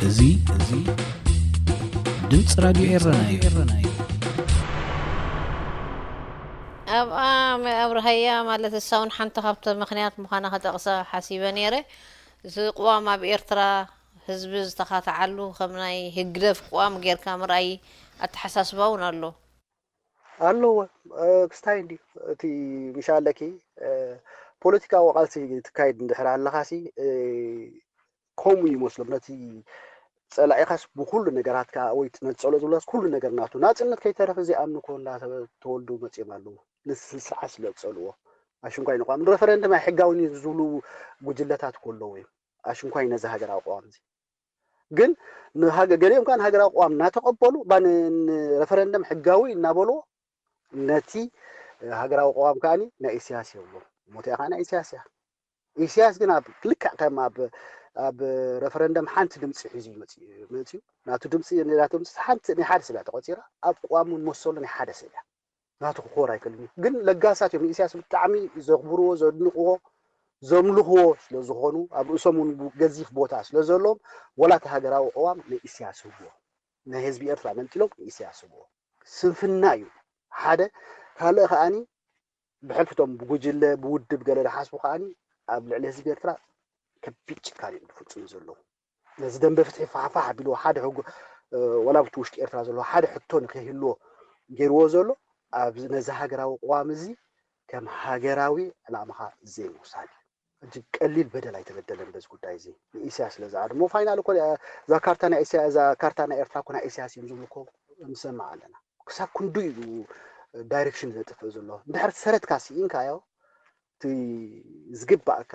እዚ እዚ ድምፂ ራድዮ ኤረና እዩ። ኣብኣ ኣብርሃያ ማለት እሳ እውን ሓንቲ ካብቲ ምክንያት ምዃና ከጠቕሳ ሓሲበ ነይረ። እዚ ቅዋም ኣብ ኤርትራ ህዝቢ ዝተኻትዓሉ ከም ናይ ህግደፍ ቅዋም ጌርካ ምርኣይ ኣተሓሳስባ እውን ኣሎ። ኣለዎ። ክስታይ እንዲ እቲ ምሻለኪ ፖለቲካዊ ቃልሲ ትካይድ እንድሕር ኣለኻሲ ከምኡ ይመስሎም ነቲ ጸላኢኻስ ብኩሉ ነገራትካ ወይ ነቲ ጸልኦ ዝብላስ ኩሉ ነገር ናቱ ናጽነት ከይተረፈ ዘይኣምኑ ኮ እንዳተወልዱ መጽኦም ኣለዉ። ንስስዓ ስለ ዝጸልዎ ኣሽንኳይ ንቋም ንረፈረንደም ኣይሕጋውን እዩ ዝብሉ ጉጅለታት ኮ ኣለዉ እዮም። ኣሽንኳይ ነዚ ሃገራዊ ቅዋም እዚ ግን ገሊኦም ከዓ ንሃገራዊ ቅዋም እናተቐበሉ ባ ንረፈረንደም ሕጋዊ እናበልዎ ነቲ ሃገራዊ ቅዋም ከዓ ናይ ኢሳያስ ይብሉ። ሞቲያ ከዓ ናይ ኢሳያስ እያ። ኢሳያስ ግን ኣብ ልክዕ ከም ኣብ ኣብ ረፈረንደም ሓንቲ ድምፂ ሒዙ መፅኡ ናቱ ድምፂ ናቱ ድምፂ ሓንቲ ናይ ሓደ ሰብ እያ ተቆፂራ ኣብ ቅዋሙን መሰሉን ናይ ሓደ ሰብ እያ ናቱ ክኮር ኣይክእልን እዩ ግን ለጋሳት እዮም ንኢሳያስ ብጣዕሚ ዘኽብርዎ ዘድንቅዎ ዘምልኽዎ ስለዝኾኑ ኣብ ርእሶም እውን ገዚፍ ቦታ ስለዘለዎም ወላ እቲ ሃገራዊ ቅዋም ንኢሳያስ ህብዎ ናይ ህዝቢ ኤርትራ መንጢሎም ንኢሳያስ ህብዎ ስንፍና እዩ ሓደ ካልእ ከዓኒ ብሕልፊቶም ብጉጅለ ብውድብ ገለ ዝሓስቡ ከዓኒ ኣብ ልዕሊ ህዝቢ ኤርትራ ከቢድ ጭካኔ እዮም ዝፍፅሙ ዘለዉ ነዚ ደንበ ፍትሒ ፋሕፋሕ ኣቢልዎ ሓደ ሕጉ ወላ ብቲ ውሽጢ ኤርትራ ዘለዎ ሓደ ሕቶ ንከይህልዎ ገይርዎ ዘሎ ኣብ ነዚ ሃገራዊ ቅዋም እዚ ከም ሃገራዊ ዕላምኻ ዘይምውሳድ እዩ። ሕጂ ቀሊል በደል ኣይተበደለን በዚ ጉዳይ እዚ ንኢሳያስ ስለ ዝዓድሞ ፋይናል እኮ እዛ ካርታ ናይ ኢሳያ እዛ ካርታ ናይ ኤርትራ እኮ ናይ ኢሳያስ እዮም ዝብሉ እኮ ንሰምዕ ኣለና። ክሳብ ክንዱ እዩ ዳይሬክሽን ዘጥፍእ ዘሎ። እንድሕር ሰረትካ ስኢንካዮ እቲ ዝግባእካ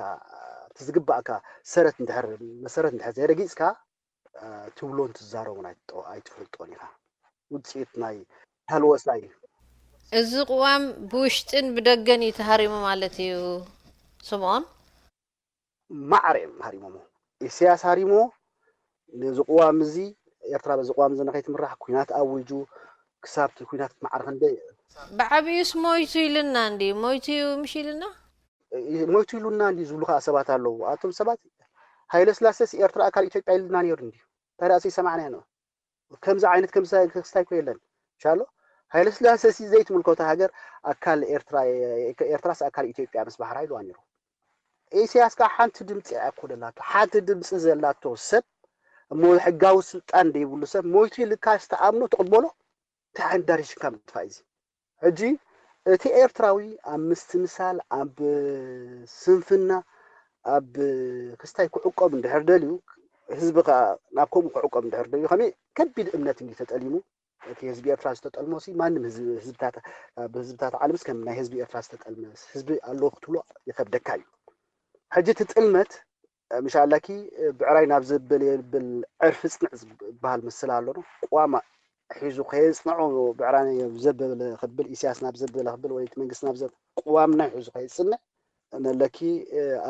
እቲ ዝግባእካ ሰረት እንድሕር መሰረት እንድሕር ዘይረጊፅካ ትብሎን ትዛረቦን ኣይትፈልጦን ኢኻ። ውፅኢት ናይ ሃልወሳ እዩ። እዚ ቅዋም ብውሽጥን ብደገን እዩ ተሃሪሙ ማለት እዩ ስምኦን? ማዕረ እዮም ሃሪሞሞ። ኢሳያስ ሃሪሞ ነዚ ቅዋም እዚ ኤርትራ በዚ ቅዋም እዚ ንኸይትምራሕ ኩናት ኣዊጁ ክሳብ እቲ ኩናት ክትማዕረ ክንደይ ብዓብዩስ ሞይቱ ኢልና እንዲ ሞይቱ እዩ ምሽ ኢልና ሞይቱ ኢሉና እንዲ ዝብሉ ከዓ ሰባት ኣለዉ። ኣቶም ሰባት ሃይለ ስላሴስ ኤርትራ ኣካል ኢትዮጵያ ኢልና ነይሩ እንዲ እንታይ ደኣ ዘይሰማዕናዮ ነው። ከምዚ ዓይነት ከምዚ ክስታይ ኮ የለን ሻሎ ሃይለ ስላሴ ሲ ዘይትምልከቶ ሃገር ኣካል ኤርትራ ኤርትራስ ኣካል ኢትዮጵያ ምስ ባሕራ ኢልዋ ነይሩ። ኢሳያስ ከዓ ሓንቲ ድምፂ እያ እኮ ደላቶ ሓንቲ ድምፂ ዘላቶ ሰብ እሞ ሕጋዊ ስልጣን ዘይብሉ ሰብ ሞይቱ ኢልካ ዝተኣምኖ ትቕበሎ እንታይ ዓይነት ዳይሬክሽንካ ምጥፋእ እዩ እዚ ሕጂ እቲ ኤርትራዊ ኣብ ምስትምሳል ኣብ ስንፍና ኣብ ክስታይ ክዕቆብ እንድሕር ደልዩ ህዝቢ ከዓ ናብ ከምኡ ክዕቆብ እንድሕር ደልዩ ከመይ ከቢድ እምነት እንዲ ተጠሊሙ እቲ ህዝቢ ኤርትራ ዝተጠልሞ ሲ ማንም ህዝብታት ዓለምስ ከም ናይ ህዝቢ ኤርትራ ዝተጠልመ ህዝቢ ኣለዎ ክትብሎ ይኸብደካ እዩ። ሕጂ እቲ ጥልመት ምሻላኪ ብዕራይ ናብ ዘበለ የብል ዕርፊ ፅንዕ ዝበሃል ምስል ኣሎ ነው። ቅዋም ሒዙ ከየፅንዖ ብዕራይ ዘበለ ክብል ኢሳያስ ናብ ዘበለ ክብል ወይ መንግስቲ ናብ ዘ ቅዋምና ሒዙ ከየፅንዕ ነለኪ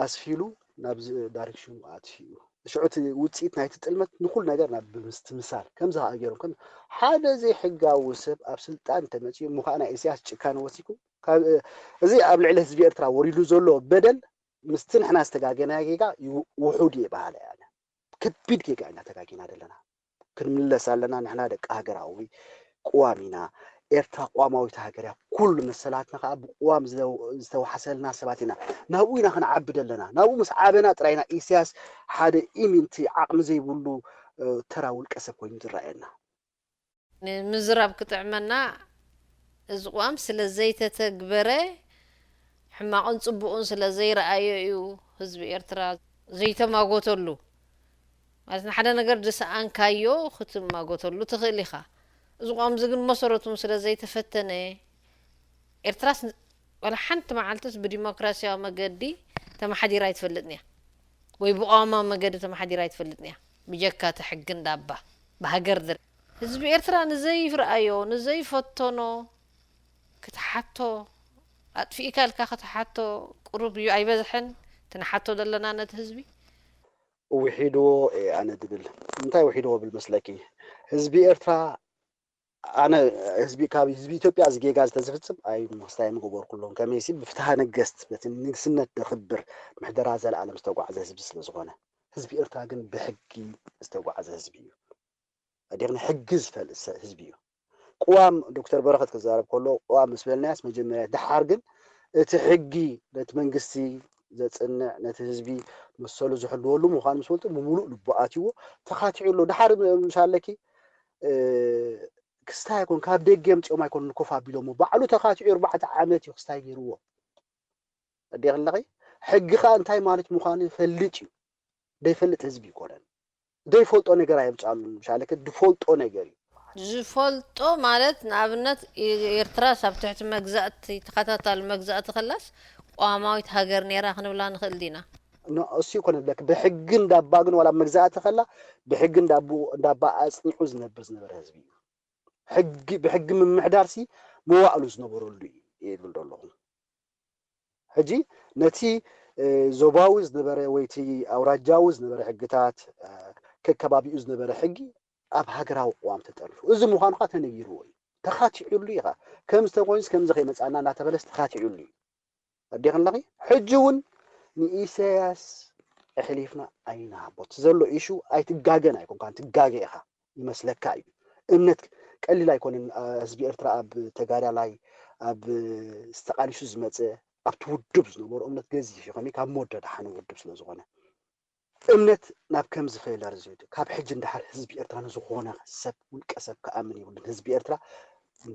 ኣስፊሉ ናብዚ ዳይሬክሽኑ ኣጥፊኡ ሽዑ እቲ ውፅኢት ናይቲ ጥልመት ንኩሉ ነገር ናብ ብምስትምሳል ከምዚ ከዓ ገይሮም ከም ሓደ ዘይሕጋዊ ሰብ ኣብ ስልጣን እንተመፅኡ ምዃ ናይ ኢሳያስ ጭካነ ወሲኩም እዚ ኣብ ልዕሊ ህዝቢ ኤርትራ ወሪዱ ዘሎ በደል ምስቲ ንሕና ዝተጋገና ጌጋ ውሑድ እየ በሃለ እያ። ከቢድ ጌጋ ኢና ተጋጊና ዘለና። ክንምለስ ኣለና ንሕና ደቂ ሃገራዊ ቅዋም ኢና። ኤርትራ ቅዋማዊት ሃገር እያ። ኩሉ መሰላትና ከዓ ብቅዋም ዝተዋሓሰልና ሰባት ኢና። ናብኡ ኢና ክንዓቢ ዘለና። ናብኡ ምስ ዓበና ጥራይ ኢና ኢሳያስ ሓደ ኢሚንቲ ዓቕሚ ዘይብሉ ተራ ውልቀ ሰብ ኮይኑ ዝረኣየና። ንምዝራብ ክጥዕመና እዚ ቅዋም ስለ ዘይተተግበረ ሕማቕን ጽቡቕን ስለ ዘይረኣዮ እዩ ህዝቢ ኤርትራ ዘይተማጎተሉ። ማለት ንሓደ ነገር ዝሰኣንካዮ ክትማጎተሉ ትኽእል ኢኻ። እዚ ቅዋም እዚ ግን መሰረቱ ስለ ዘይተፈተነ ኤርትራስ ዋላ ሓንቲ መዓልትስ ብዲሞክራሲያዊ መገዲ ተመሓዲራ ኣይትፈልጥን እያ ወይ ብቋማ መገዲ ተመሓዲራ ኣይትፈልጥን እያ ብጀካ እቲ ሕጊ እንዳባ ብሃገር ድር ህዝቢ ኤርትራ ንዘይፍርኣዮ ንዘይፈተኖ ክትሓቶ ኣጥፊእካ ኢልካ ክትሓቶ ቅሩብ እዩ ኣይበዝሐን ትንሓቶ ዘለና ነቲ ህዝቢ ውሒድዎ እየ ኣነ ድብል እንታይ ውሒድዎ ብል መስለኪ ህዝቢ ኤርትራ ኣነ ህዝቢ ካብ ህዝቢ ኢትዮጵያ እዚ ጌጋ ዝተዝፍጽም ኣይ ምስታይ ምገበርኩሎም ከመይሲ ብፍትሃ ነገስት በቲ ንግስነት ደኽብር ምሕደራ ዘለኣለም ዝተጓዕዘ ህዝቢ ስለ ዝኾነ ህዝቢ ኤርትራ ግን ብሕጊ ዝተጓዕዘ ህዝቢ እዩ። ኣዲኽኒ ሕጊ ዝፈልጥ ህዝቢ እዩ። ቅዋም ዶክተር በረኸት ክዛረብ ከሎ ቅዋም ምስ በልናያስ መጀመርያ ድሓር ግን እቲ ሕጊ ነቲ መንግስቲ ዘጽንዕ ነቲ ህዝቢ መሰሉ ዝሕልወሉ ምዃኑ ምስ ፈልጡ ብምሉእ ልቡ ኣትይዎ ተኻቲዑ ኣሎ። ድሓር ምሻለኪ ክስታይ ኣይኮን ካብ ደገ የምፅኦም ኣይኮን ኮፍ ኣቢሎሞ ባዕሉ ተኻቲዑ ኣርባዕተ ዓመት እዩ ክስታይ ገይርዎ። ኣዲኽለኺ ሕጊ ከዓ እንታይ ማለት ምዃኑ ይፈልጥ እዩ። ዘይፈልጥ ህዝቢ ይኮነን። ዘይፈልጦ ነገር ኣየምፃሉን ሻለከ ዝፈልጦ ነገር እዩ። ዝፈልጦ ማለት ንኣብነት ኤርትራስ ኣብ ትሕቲ መግዛእቲ ተኸታታሊ መግዛእቲ ከላስ ቅዋማዊት ሃገር ነይራ ክንብላ ንኽእል ዲና? እሱ ይኮነ ብለክ ብሕጊ እንዳባ ግን ዋላ መግዛእቲ ከላ ብሕጊ እንዳባ ኣፅኒዑ ዝነብር ዝነበረ ህዝቢ እዩ። ሕጊ ብሕጊ ምምሕዳር ሲ መዋእሉ ዝነበረሉ እዩ ይብል ዘለኹ። ሕጂ ነቲ ዞባዊ ዝነበረ ወይ እቲ ኣውራጃዊ ዝነበረ ሕግታት ከከባቢኡ ዝነበረ ሕጊ ኣብ ሃገራዊ ቅዋም ተጠርኒፉ እዚ ምዃኑ ካ ተነጊርዎ እዩ። ተኻቲዑሉ ኢኻ ከም ዝተኮይንስ ከምዚ ከይመፃና እናተበለስ ተኻቲዑሉ እዩ። ኣዲኽለኺ ሕጂ እውን ንኢሳያስ ኣሕሊፍና ኣይንሃቦ እቲ ዘሎ ኢሹ ኣይትጋገን ኣይኮንካን ትጋገ ኢኻ ይመስለካ እዩ። እምነት ቀሊል ኣይኮነን። ህዝቢ ኤርትራ ኣብ ተጋዳላይ ኣብ ዝተቃሊሱ ዝመፀ ኣብቲ ውድብ ዝነበሩ እምነት ገዚፍ እዩ ከመይ ካብ መወደዳ ሓነ ውድብ ስለ ዝኾነ እምነት ናብ ከምዚ ፈይለር ዝብል ካብ ሕጂ እንዳሓር ህዝቢ ኤርትራ ንዝኾነ ሰብ ውልቀ ሰብ ክኣምን ይብሉን ህዝቢ ኤርትራ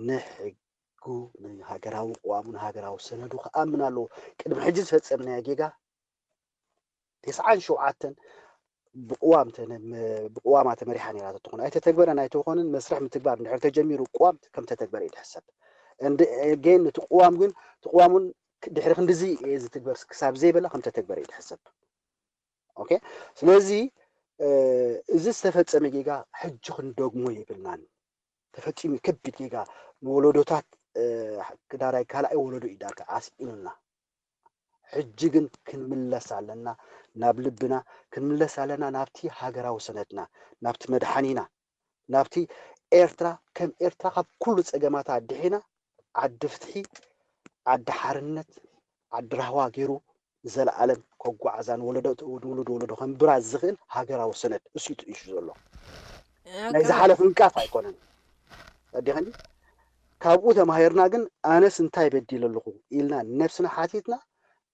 ንሕጉ ንሃገራዊ ቅዋሙ ንሃገራዊ ሰነዱ ክኣምን ኣለዎ። ቅድሚ ሕጂ ዝፈፀምናዮ ጌጋ ተስዓን ሸውዓተን ብቅዋም ብቅዋማ ተመሪሓ ነራ ተትኾን ኣይተተግበረን ኣይተኾንን መስርሕ ምትግባር እንድሕር ተጀሚሩ ቅዋም ከም ተተግበረ እዩ ዝሕሰብ። ጌን እቲ ቅዋም ግን እቲ ቅዋም እውን ድሕሪ ክንድዚ ዝትግበር ክሳብ ዘይበላ ከም ተተግበረ እዩ ዝሕሰብ። ኦኬ ስለዚ እዚ ዝተፈጸመ ጌጋ ሕጂ ክንደግሞ የብልናን። ተፈጺሙ ከቢድ ጌጋ ንወለዶታት ክዳራይ ካልኣይ ወለዶ እዩ ዳርጋ ኣስኢኑና። ሕጂ ግን ክንምለስ ኣለና ናብ ልብና ክንምለስ ኣለና ናብቲ ሃገራዊ ሰነድና ናብቲ መድሓኒና ናብቲ ኤርትራ ከም ኤርትራ ካብ ኩሉ ጸገማታ ኣድሒና ዓዲ ፍትሒ ዓዲ ሓርነት ዓዲ ራህዋ ገይሩ ንዘለኣለም ከጓዓዛ ንወለዶ ንውሉድ ወለዶ ከንብራ ዝኽእል ሃገራዊ ሰነድ እሱ እዩ ትእሹ ዘሎ ናይ ዝሓለፍ ምንቃፍ ኣይኮነን ኣዲኸኒ ካብኡ ተማሂርና ግን ኣነስ እንታይ በዲለ ኣለኹ ኢልና ነብስና ሓቲትና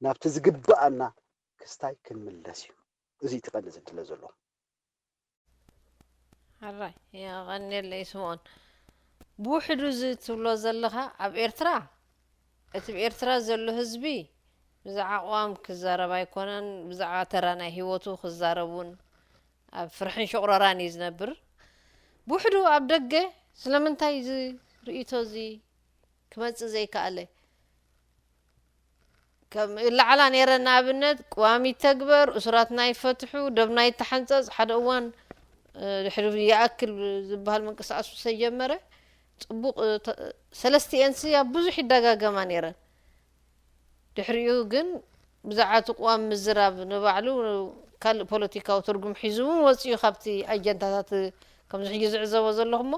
ናብቲ ዝግብኣና ክስታይ ክንምለስ እዩ እዚ ትቐንስ እድለ ዘሎ ሕራይ የቐንየለይ ስምኦን ብውሕዱ እዚ ትብሎ ዘለኻ ኣብ ኤርትራ እቲ ብኤርትራ ዘሎ ህዝቢ ብዛዕባ ቅዋም ክዛረብ ኣይኮነን ብዛዕባ ተራ ናይ ህይወቱ ክዛረብ እውን ኣብ ፍርሕን ሽቑረራን እዩ ዝነብር ብውሕዱ ኣብ ደገ ስለምንታይ እዚ ርእይቶ እዚ ክመፅእ ዘይከኣለ ከም ላዕላ ነይረ ንኣብነት ቅዋም ይተግበር እሱራትና ይፈትሑ ደምና ይተሓንፀፅ ሓደ እዋን ድሕሪ ይኣክል ዝበሃል ምንቅስቃስ ምስ ተጀመረ ፅቡቅ ሰለስቲኤንሲ ኣብ ብዙሕ ይደጋገማ ነይረን ድሕሪኡ ግን ብዛዕባ እቲ ቅዋም ምዝራብ ንባዕሉ ካልእ ፖለቲካዊ ትርጉም ሒዙ እውን ወፂኡ ካብቲ ኣጀንዳታት ከምዚ ሕጂ ዝዕዘቦ ዘለኹ እሞ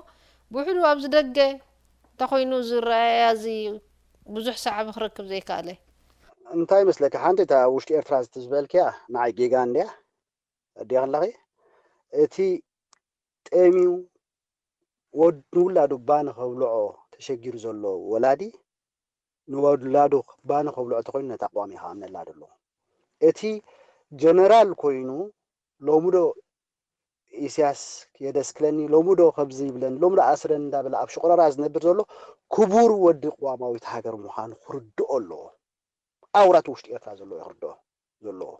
ብውሕዱ ኣብዚ ደገ እንተኮይኑ ዝረኣያ እዚ ብዙሕ ሰዓቢ ክረክብ ዘይከኣለ እንታይ ይመስለካ ሓንቲ እታ ውሽጢ ኤርትራ ዝትዝበልክያ ንዓይ ጌጋ እንድያ ኣዲያ ከለኺ እቲ ጠሚዩ ንውላዱ ባኒ ከብልዖ ተሸጊሩ ዘሎ ወላዲ ንወላዱ ባኒ ከብልዖ ተኮይኑ ነታ ቅዋም ኢኻ ኣምነላ ደሎ እቲ ጀነራል ኮይኑ ሎሚ ዶ ኢሳያስ የደስክለኒ ሎሚ ዶ ከብዚ ይብለኒ ሎሚ ዶ ኣስረኒ እንዳበለ ኣብ ሽቁረራ ዝነብር ዘሎ ክቡር ወዲ ቅዋማዊት ሃገር ምዃኑ ክርድኦ ኣለዎ ኣውራት ውሽጢ ኤርትራ ዘለዎ ክርድኦ ዘለዎ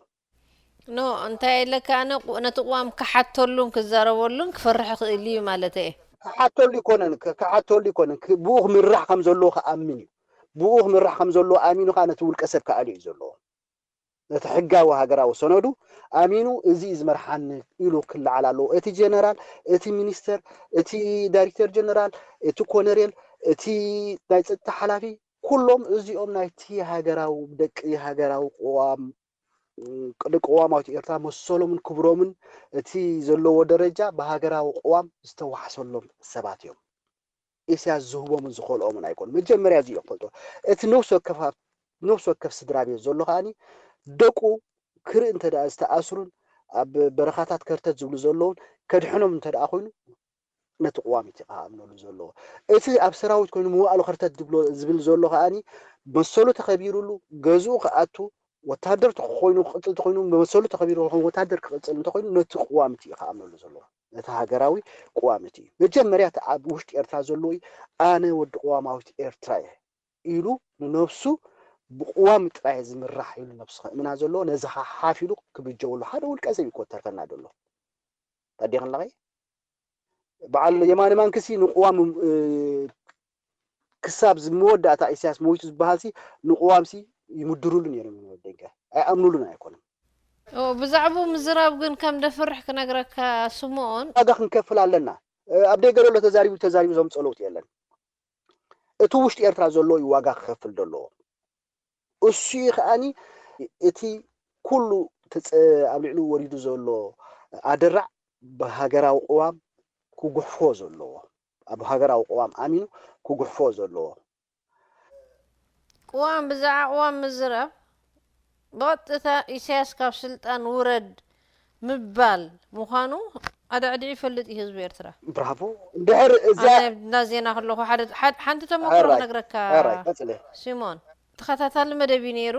ኖ እንታይ ኢለካ ኣነ ነቲ ቅዋም ክሓተሉን ክዛረበሉን ክፈርሕ ክእል እዩ ማለት እየ ክሓተሉ ይኮነን ክሓተሉ ይኮነን ብኡ ክምራሕ ከም ዘለዎ ክኣምን እዩ ብኡ ክምራሕ ከም ዘለዎ ኣሚኑ ከዓ ነቲ ውልቀ ሰብ ክኣልዮ እዩ ዘለዎ ነቲ ሕጋዊ ሃገራዊ ሰነዱ ኣሚኑ እዚ እዩ ዝመርሓኒ ኢሉ ክለዓል ኣለዎ። እቲ ጀነራል፣ እቲ ሚኒስተር፣ እቲ ዳይሬክተር ጀነራል፣ እቲ ኮነሬል፣ እቲ ናይ ፀጥታ ሓላፊ ኩሎም እዚኦም ናይቲ ሃገራዊ ደቂ ሃገራዊ ቅዋም ደቂ ቅዋማዊት ኤርትራ መሰሎምን ክብሮምን እቲ ዘለዎ ደረጃ ብሃገራዊ ቅዋም ዝተዋሕሰሎም ሰባት እዮም። ኢሳያስ ዝህቦምን ዝኸልኦምን ኣይኮኑ። መጀመርያ እዚ እዩ ክፈልጦ። እቲ ነፍሲ ወከፍ ነፍሲ ወከፍ ስድራ ቤት ዘሎ ከዓኒ ደቁ ክርኢ እንተ ደኣ ዝተኣስሩን ኣብ በረኻታት ከርተት ዝብሉ ዘለውን ከድሕኖም እንተ ደኣ ኮይኑ ነቲ ቅዋም እቲ ክኣምነሉ ዘለዎ። እቲ ኣብ ሰራዊት ኮይኑ መዋእሉ ከርተት ዝብሎ ዝብል ዘሎ ከዓኒ መሰሉ ተኸቢሩሉ ገዝኡ ክኣቱ ወታደር ተኾይኑ ክቕጽል ተኾይኑ መሰሉ ተኸቢሩ ወታደር ክቕጽል እንተኾይኑ ነቲ ቅዋም እቲ ክኣምነሉ ዘለዎ። ነቲ ሃገራዊ ቅዋም እቲ እዩ። መጀመርያ እቲ ኣብ ውሽጢ ኤርትራ ዘሎ እዩ ኣነ ወዲ ቅዋማዊት ኤርትራ እየ ኢሉ ንነብሱ ብቅዋም ጥራይ ዝምራሕ ኢሉ ነብሱ ከእምና ዘለዎ ነዚ ሓፍ ኢሉ ክብጀወሉ ሓደ ውልቀ ሰብ ይኮተርከና ዘሎ። ታዲኽን ለኸይ በዓል የማነ ማንክሲ ንቅዋም ክሳብ መወዳእታ ኢሳያስ ሞይቱ ዝበሃልሲ ንቅዋምሲ ይምድሩሉ ነይሮም ይወደንከ ኣይኣምኑሉን ኣይኮኑን። ብዛዕባኡ ምዝራብ ግን ከም ደፍርሕ ክነግረካ ስምኦን። ዋጋ ክንከፍል ኣለና። ኣብ ደገ ዘሎ ተዛሪቡ ተዛሪቡ ዘምፅኦ ለውጢ የለን። እቲ ውሽጢ ኤርትራ ዘሎ እዩ ዋጋ ክከፍል ዘለዎ። እሱ እዩ ከዓኒ እቲ ኩሉ ኣብ ልዕሊኡ ወሪዱ ዘሎ ኣደራዕ ብሃገራዊ ቅዋም ክጉሕፎ ዘለዎ፣ ኣብ ሃገራዊ ቅዋም ኣሚኑ ክጉሕፎ ዘለዎ። ቅዋም ብዛዕባ ቅዋም ምዝራብ ብቐጥታ ኢሳያስ ካብ ስልጣን ውረድ ምባል ምዃኑ ኣዳዕዲዑ ይፈልጥ እዩ ህዝቢ ኤርትራ። ብራቮ። እንድሕር እዚኣ ኣነ እንዳ ዜና ከለኹ ሓደ- ሓደ- ሓንቲ ተመክሮ ሕራይ፣ ክነግረካ ሕራይ፣ ቀጽለ። ሲሞን፣ ተኸታታሊ መደብ እዩ ነይሩ።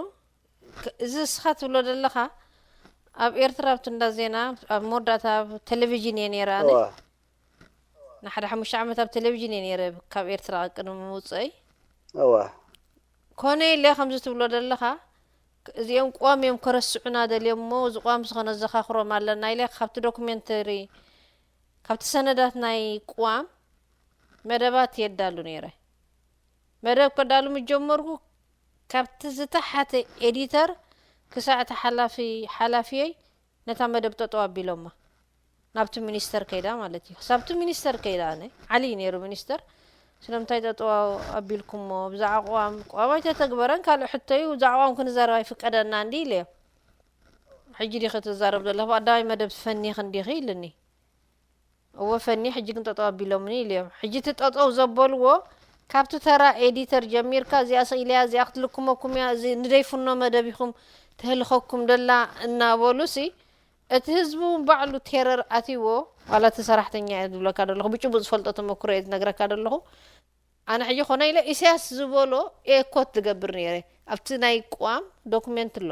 ክ- እዚ እስኻ ትብሎ ዘለኻ ኣብ ኤርትራ ኣብቲ እንዳ ዜና ኣብ መወዳእታ ኣብ ቴሌቪዥን እየ ነይረ ኣነ። እወ፣ ንሓደ ሓሙሽተ ዓመት ኣብ ቴሌቪዥን እየ ነይረ ካብ ኤርትራ ቅድሚ ምውፅአይ። እወ። ኮነ ኢለ ከምዚ ትብሎ ዘለኻ እዚኦም ቅዋም እዮም ከረስዑና ደልዮም እሞ እዚ ቅዋም እዚ ከነዘኻኽሮም ኣለና ኢለ ካብቲ ዶክሜንተሪ ካብቲ ሰነዳት ናይ ቅዋም መደባት የዳሉ ነይረ። መደብ ከዳሉ ምጀመርኩ ካብቲ ዝተሓተ ኤዲተር ክሳዕ እቲ ሓላፊ ሓላፊየይ ነታ መደብ ጠጠው ኣቢሎማ። ናብቲ ሚኒስተር ከይዳ ማለት እዩ። ክሳብቲ ሚኒስተር ከይዳ ኣነ ዓሊ እዩ ነይሩ ሚኒስተር። ስለምንታይ ጠጠው ኣቢልኩሞ? ብዛዕባ ቅዋም ቅዋም ኣይተተግበረን ካልእ ሕቶ እዩ። ብዛዕባ ቅዋም ክንዛረብ ኣይፍቀደና እንዲ ኢለዮ። ሕጂ ዲኺ ትዛረብ ዘለኺ ብቀዳማይ መደብ ፈኒኺ እንዲኺ ኢልኒ። እወ ፈኒ ሕጂ ግን ጠጠው ኣቢሎምኒ ኢለዮም። ሕጂ እቲ ጠጠው ዘበልዎ ካብቲ ተራ ኤዲተር ጀሚርካ እዚኣ ስኢለያ እዚኣ ክትልክመኩም እያ እዚ ንደይፍኖ መደብ ኢኹም ተህልኸኩም ደላ እናበሉ ሲ እቲ ህዝቢ እውን ባዕሉ ቴረር ኣትይዎ። ዋላ እቲ ሰራሕተኛ እየ ዝብለካ ዘለኹ ብጭቡጥ ዝፈልጦ ተመክሮ እየ ዝነግረካ ዘለኹ። ኣነ ሕጂ ኮነ ኢለ ኢሳያስ ዝበሎ ኤኮት ዝገብር ነይረ ኣብቲ ናይ ቅዋም ዶክሜንት ኣሎ።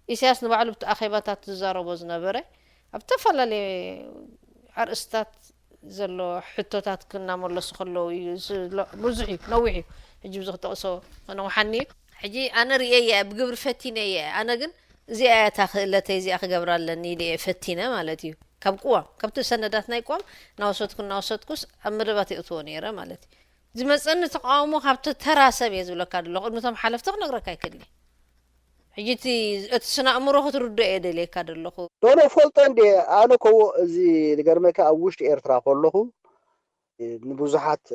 ኢሳያስ ንባዕሉ ኣብቲ ኣኼባታት ዝዛረቦ ዝነበረ ኣብ ዝተፈላለየ ኣርእስታት ዘሎ ሕቶታት ክናመለሱ ከለዉ እዩ። እዚ ሎ- ብዙሕ እዩ፣ ነዊሕ እዩ። ሕጂ ብዙ ክጠቕሶ ከነውሓኒ እዩ። ሕጂ ኣነ ርእየ እየ፣ ብግብሪ ፈቲነ እየ። ኣነ ግን እዚኣ እያ እታ ክእለተይ፣ እዚኣ ክገብራ ኣለኒ ኢለ እየ ፈቲነ ማለት እዩ። ካብ ቅዋም ካብቲ ሰነዳት ናይ ቅዋም እናወሰድኩ እናወሰድኩስ ኣብ መደባት የእትዎ ነይረ ማለት እዩ። ዝመፀኒ ተቃውሞ ካብቲ ተራ ሰብ እየ ዝብለካ ደለኹ። ቅድሚ እቶም ሓለፍቲ ክነግረካ ኣይክእል እየ። ሕጂ እቲ እቲ ስነ ኣእምሮ ክትርድኦ እየ ደልየካ ደለኹ። ዶነ ፈልጦ እንዴ ኣነ ከዎ እዚ ዝገርመካ ኣብ ውሽጢ ኤርትራ ከለኹ ንብዙሓት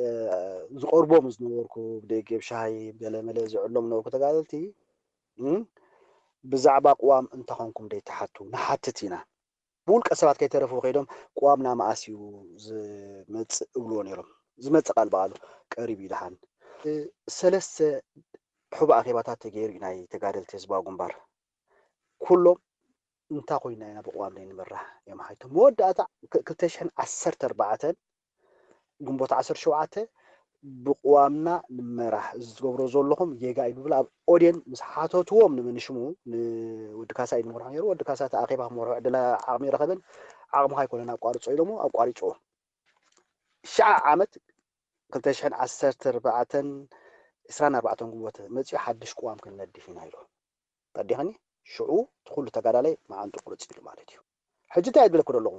ዝቐርቦም ዝነበርኩ ብደጌብ ሻሂ ገለመለ ዝዕሎም ነበርኩ ተጋደልቲ ብዛዕባ ቅዋም እንተኾንኩም ደይትሓቱ ንሓትት ኢና። ብውልቀ ሰባት ከይተረፉ ከይዶም ቅዋምና መኣስ እዩ ዝመፅእ እብልዎ ነይሮም። ዝመፅእ ቃል በቃሉ ቀሪቡ እዩ ደሓን። ሰለስተ ሕቡእ ኣኼባታት ተገይሩ እዩ ናይ ተጋደልቲ ህዝባዊ ግንባር። ኩሎም እንታ ኮይና ኢና ብቅዋም ዘይንምራሕ እዮም ሓይቶም። መወዳእታ ክልተ ሽሕን ዓሰርተ ኣርባዕተን ግንቦት ዓሰርተ ሸውዓተ ብቅዋምና ንመራሕ፣ እዚ ትገብሮ ዘለኹም ጌጋ እዩ ብብል ኣብ ኦዴን ምስ ሓተትዎም ንምንሽሙ ንወዲ ካሳ እዩ ዝመርሖ ነይሩ። ወዲ ካሳ እቲ ኣኼባ ክመርሖ ዕድል ዓቕሚ ረኸበን ዓቕምኻ ኣይኮነን ኣቋርጾ ኢሎሞ ኣቋሪጽዎ። ሽዓ ዓመት ክልተ ሽሕን ዓሰርተ ኣርባዕተን ዕስራን ኣርባዕተን ግንቦት መጺኡ ሓድሽ ቅዋም ክንነድፍ ኢና ኢሉ። ቀዲኸኒ ሽዑ እቲ ኩሉ ተጋዳላይ መዓንጡ ቁርፅ ኢሉ ማለት እዩ። ሕጂ እንታይ ይብለኩ ዘለኹ?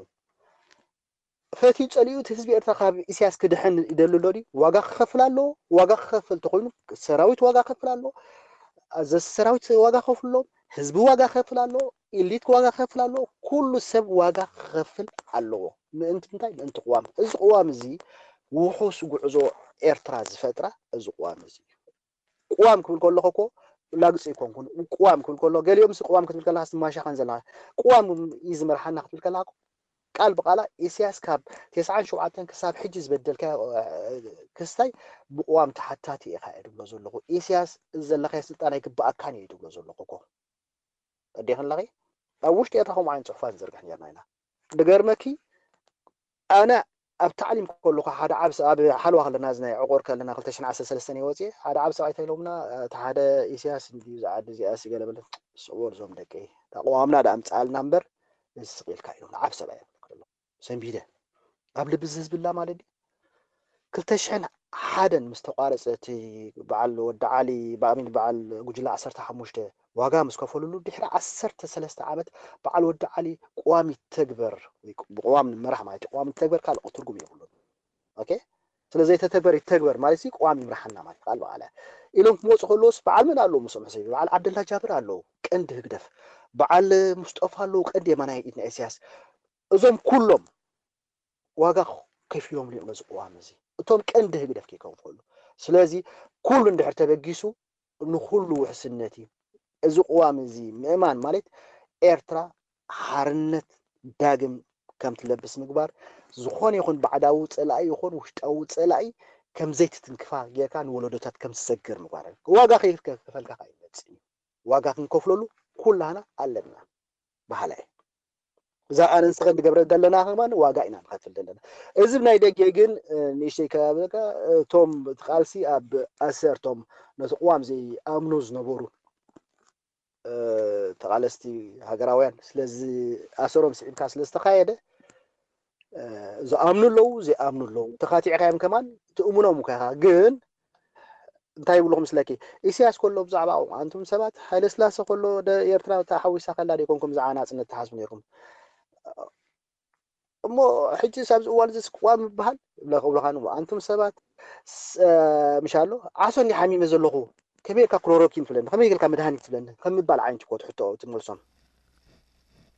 ፈትዩ ፀሊኡ እቲ ህዝቢ ኤርትራ ካብ ኢሳያስ ክድሕን ይደሊ ኣሎ ድዩ? ዋጋ ክኸፍል ኣለዎ። ዋጋ ክኸፍል ተኾይኑ ሰራዊት ዋጋ ክኸፍል ኣለዎ። ኣዘዝቲ ሰራዊት ዋጋ ክኸፍሉ ኣለዎም። ህዝቢ ዋጋ ክኸፍል ኣለዎ። ኢሊት ዋጋ ክኸፍል ኣለዎ። ኩሉ ሰብ ዋጋ ክኸፍል ኣለዎ። ምእንቲ እንታይ? ምእንቲ ቅዋም። እዚ ቅዋም እዚ ውሑስ ጉዕዞ ኤርትራ ዝፈጥራ እዚ ቅዋም እዚ እዩ። ቅዋም ክብል ከለኹ እኮ ላግፂ ኣይኮንኩን። ቅዋም ክብል ከሎ ገሊኦም ሲ ቅዋም ክትብል ከለካ ስማሻኻን ዘለካ ቅዋም እዩ ዝመርሓና ክትብል ከለካ እኮ ቃል ብቓላ ኢሳያስ ካብ ተስዓን ሸውዓተን ክሳብ ሕጂ ዝበደልካዮ ክስታይ ብቕዋም ተሓታቲ ኢኻ እየ ድብሎ ዘለኹ። ኢሳያስ፣ እዚ ዘለኻዮ ስልጣን ኣይግብኣካን እዩ ድብሎ ዘለኹ እኮ። ተረዲእክኒ ኣለኺ? ኣብ ውሽጢ ኤርትራ ከምኡ ዓይነት ጽሑፋት ንዘርግሕ ነርና ኢና። ድገርመኪ፣ ኣነ ኣብ ታዕሊም ከለኹ ሓደ ዓብ ኣብ ሓለዋ ከለና፣ እዚ ናይ ዕቑር ከለና ክልተ ሽሕን ዓሰርተ ሰለስተን እየ ወፅየ። ሓደ ዓብ ሰብኣይ እንታይ ኢሎምና፣ እቲ ሓደ፣ ኢሳያስ እንድዩ ዝዓዲ እዚኣሲ ገለ በለ። ስቕዎ እዞም ደቀይ፣ ተቃዋምና ደኣ ኣምፅኣልና እምበር እዚ ስቕ ኢልካ እዩ ንዓብ ሰብኣይ። ሰንቢደ ኣብ ልቢ ዝህዝብላ ማለት ድዩ? ክልተ ሽሕን ሓደን ምስ ተቋረፀ እቲ በዓል ወዲ ዓሊ ብኣሚን በዓል ጉጅለ ዓሰርተ ሓሙሽተ ዋጋ ምስ ከፈልሉ ድሕሪ ዓሰርተ ሰለስተ ዓመት በዓል ወዲ ዓሊ ቅዋም ይተግበር ወይ ብቅዋም ንመራሕ ማለት እዩ። ቅዋም ይተግበር ካልእ ትርጉም የብሉን። ኦኬ፣ ስለ ዘይተተግበር ይተግበር ማለት ሲ ቅዋም ይምርሓና ማለት ቃል በቃል ኢሎም ክመፁ ከለዎስ በዓል መን ኣለዉ ምስኦም ሕሰቢ? በዓል ዓብደላ ጃብር ኣለዉ ቀንዲ ህግደፍ፣ በዓል ሙስጠፋ ኣለዉ ቀንዲ የማናይ ኢድና ኢሳያስ። እዞም ኩሎም ዋጋ ከፊሎም እዮም ነዚ ቅዋም እዚ እቶም ቀንዲ ህግደፍ ከይከውን ከሉ። ስለዚ ኩሉ እንድሕር ተበጊሱ ንኩሉ ውሕስነት እዩ። እዚ ቅዋም እዚ ምእማን ማለት ኤርትራ ሓርነት ዳግም ከም ትለብስ ምግባር፣ ዝኾነ ይኹን ባዕዳዊ ጸላኢ ይኹን ውሽጣዊ ጸላኢ ከም ዘይትትንክፋ ጌርካ ንወለዶታት ከም ትሰግር ምግባር። ዋጋ ከይከፈልካ ከኣ ይመጽእ እዩ። ዋጋ ክንከፍለሉ ኩላህና ኣለና በሃላይ። እዛ ኣነ ንስኸ ንገብረ ዘለና ከማን ዋጋ ኢና ንኸፍል ዘለና። እዚ ናይ ደገ ግን ንእሽተይ ከባቢካ እቶም እቲ ቃልሲ ኣብ ኣሰርቶም ነቲ ቅዋም ዘይኣምኑ ዝነበሩ ተቓለስቲ ሃገራውያን ስለዚ ኣሰሮም ስዒብካ ስለ ዝተኻየደ ዝኣምኑ ኣለዉ ዘይኣምኑ ኣለዉ። ተኻቲዕካዮም ከማን ትእምኖም እኳ ኢኻ ግን እንታይ ይብልኹም ስለኪ ኢሳያስ ከሎ ብዛዕባ ኣንቱም ሰባት ሃይለ ስላሰ ከሎ ኤርትራ ተሓዊሳ ከላ ደይኮንኩም ብዛዕባ ናጽነት ትሓስቡ ነርኩም። እሞ ሕጂ ኣብዚ እዋን እዚ ቅዋም ምብሃል ይብለካ ይብለካ ንሞ ኣንቱም ሰባት ምሽ ኣሎ ዓሶ እንዲ ሓሚመ ዘለኹ ከመይ ኢልካ ክሎሮኪን ትብለኒ ከመይ ኢልካ መድሃኒት ትብለኒ ከም ምባል ዓይነት እኮ ትሕቶ ትመልሶም።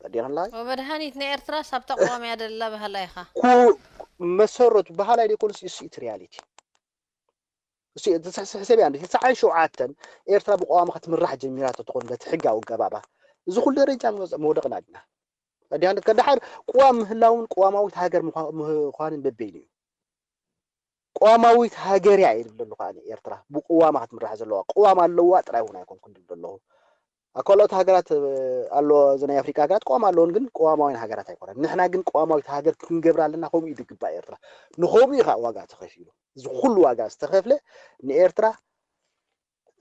ተዲቕንላይ መድሃኒት ንኤርትራ ሳብ ተቃዋሚ ያደላ ባህላ ኢኻ መሰረቱ ባህላይ ደይኮንስ እሱ እቲ ሪያሊቲ ሕሰብያ እንዲ ትስዓን ሸውዓተን ኤርትራ ብቋዋሚ ክትምራሕ ጀሚራ ተትኾን በቲ ሕጋዊ ገባባ እዚ ኩሉ ደረጃ መውደቕና ዲና ኣዲሃን ከዳሓር ቅዋም ምህላውን ቅዋማዊት ሃገር ምዃንን በበይኑ እዩ። ቅዋማዊት ሃገር እያ ይብል ኣለኹ ኣነ። ኤርትራ ብቅዋማ ክትምራሕ ዘለዋ ቅዋም ኣለዋ ጥራይ እውን ኣይኮንኩን ዝብል ኣለኹ። ኣብ ካልኦት ሃገራት ኣሎ፣ እዚ ናይ ኣፍሪካ ሃገራት ቅዋም ኣለዎን ግን ቅዋማውያን ሃገራት ኣይኮነን። ንሕና ግን ቅዋማዊት ሃገር ክንገብራ ኣለና። ከምኡ እዩ ዝግባእ ኤርትራ። ንከምኡ እዩ ከዓ ዋጋ ተኸፊሉ። እዚ ኩሉ ዋጋ ዝተኸፍለ ንኤርትራ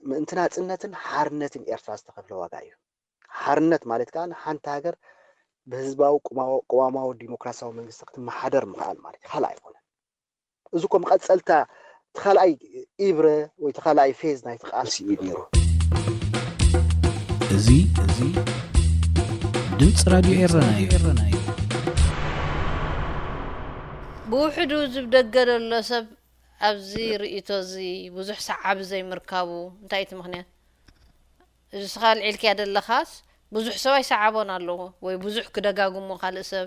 ምእንቲ ናፅነትን ሓርነትን ኤርትራ ዝተኸፍለ ዋጋ እዩ። ሓርነት ማለት ከዓ ንሓንቲ ሃገር ብህዝባዊ ቅዋማዊ ዲሞክራሲያዊ መንግስቲ ክትመሓደር ምኽኣል ማለት እዩ። ካልእ ኣይኮነን። እዚ እኮ መቐፀልታ እቲ ካልኣይ ኢብረ ወይ እቲ ካልኣይ ፌዝ ናይቲ ቃልሲ እዩ ነይሩ። እዚ እዚ ድምፂ ራድዮ ኤረና እዩ። ብውሕዱ ዝብደገ ዘሎ ሰብ ኣብዚ ርእቶ እዚ ብዙሕ ሰዓቢ ዘይምርካቡ እንታይ እቲ ምኽንያት? እዚ ስኻ ኣልዒልክያ ዘለኻስ ብዙሕ ሰብ ኣይሰዓቦን ኣለዎ ወይ ብዙሕ ክደጋግሞ ካልእ ሰብ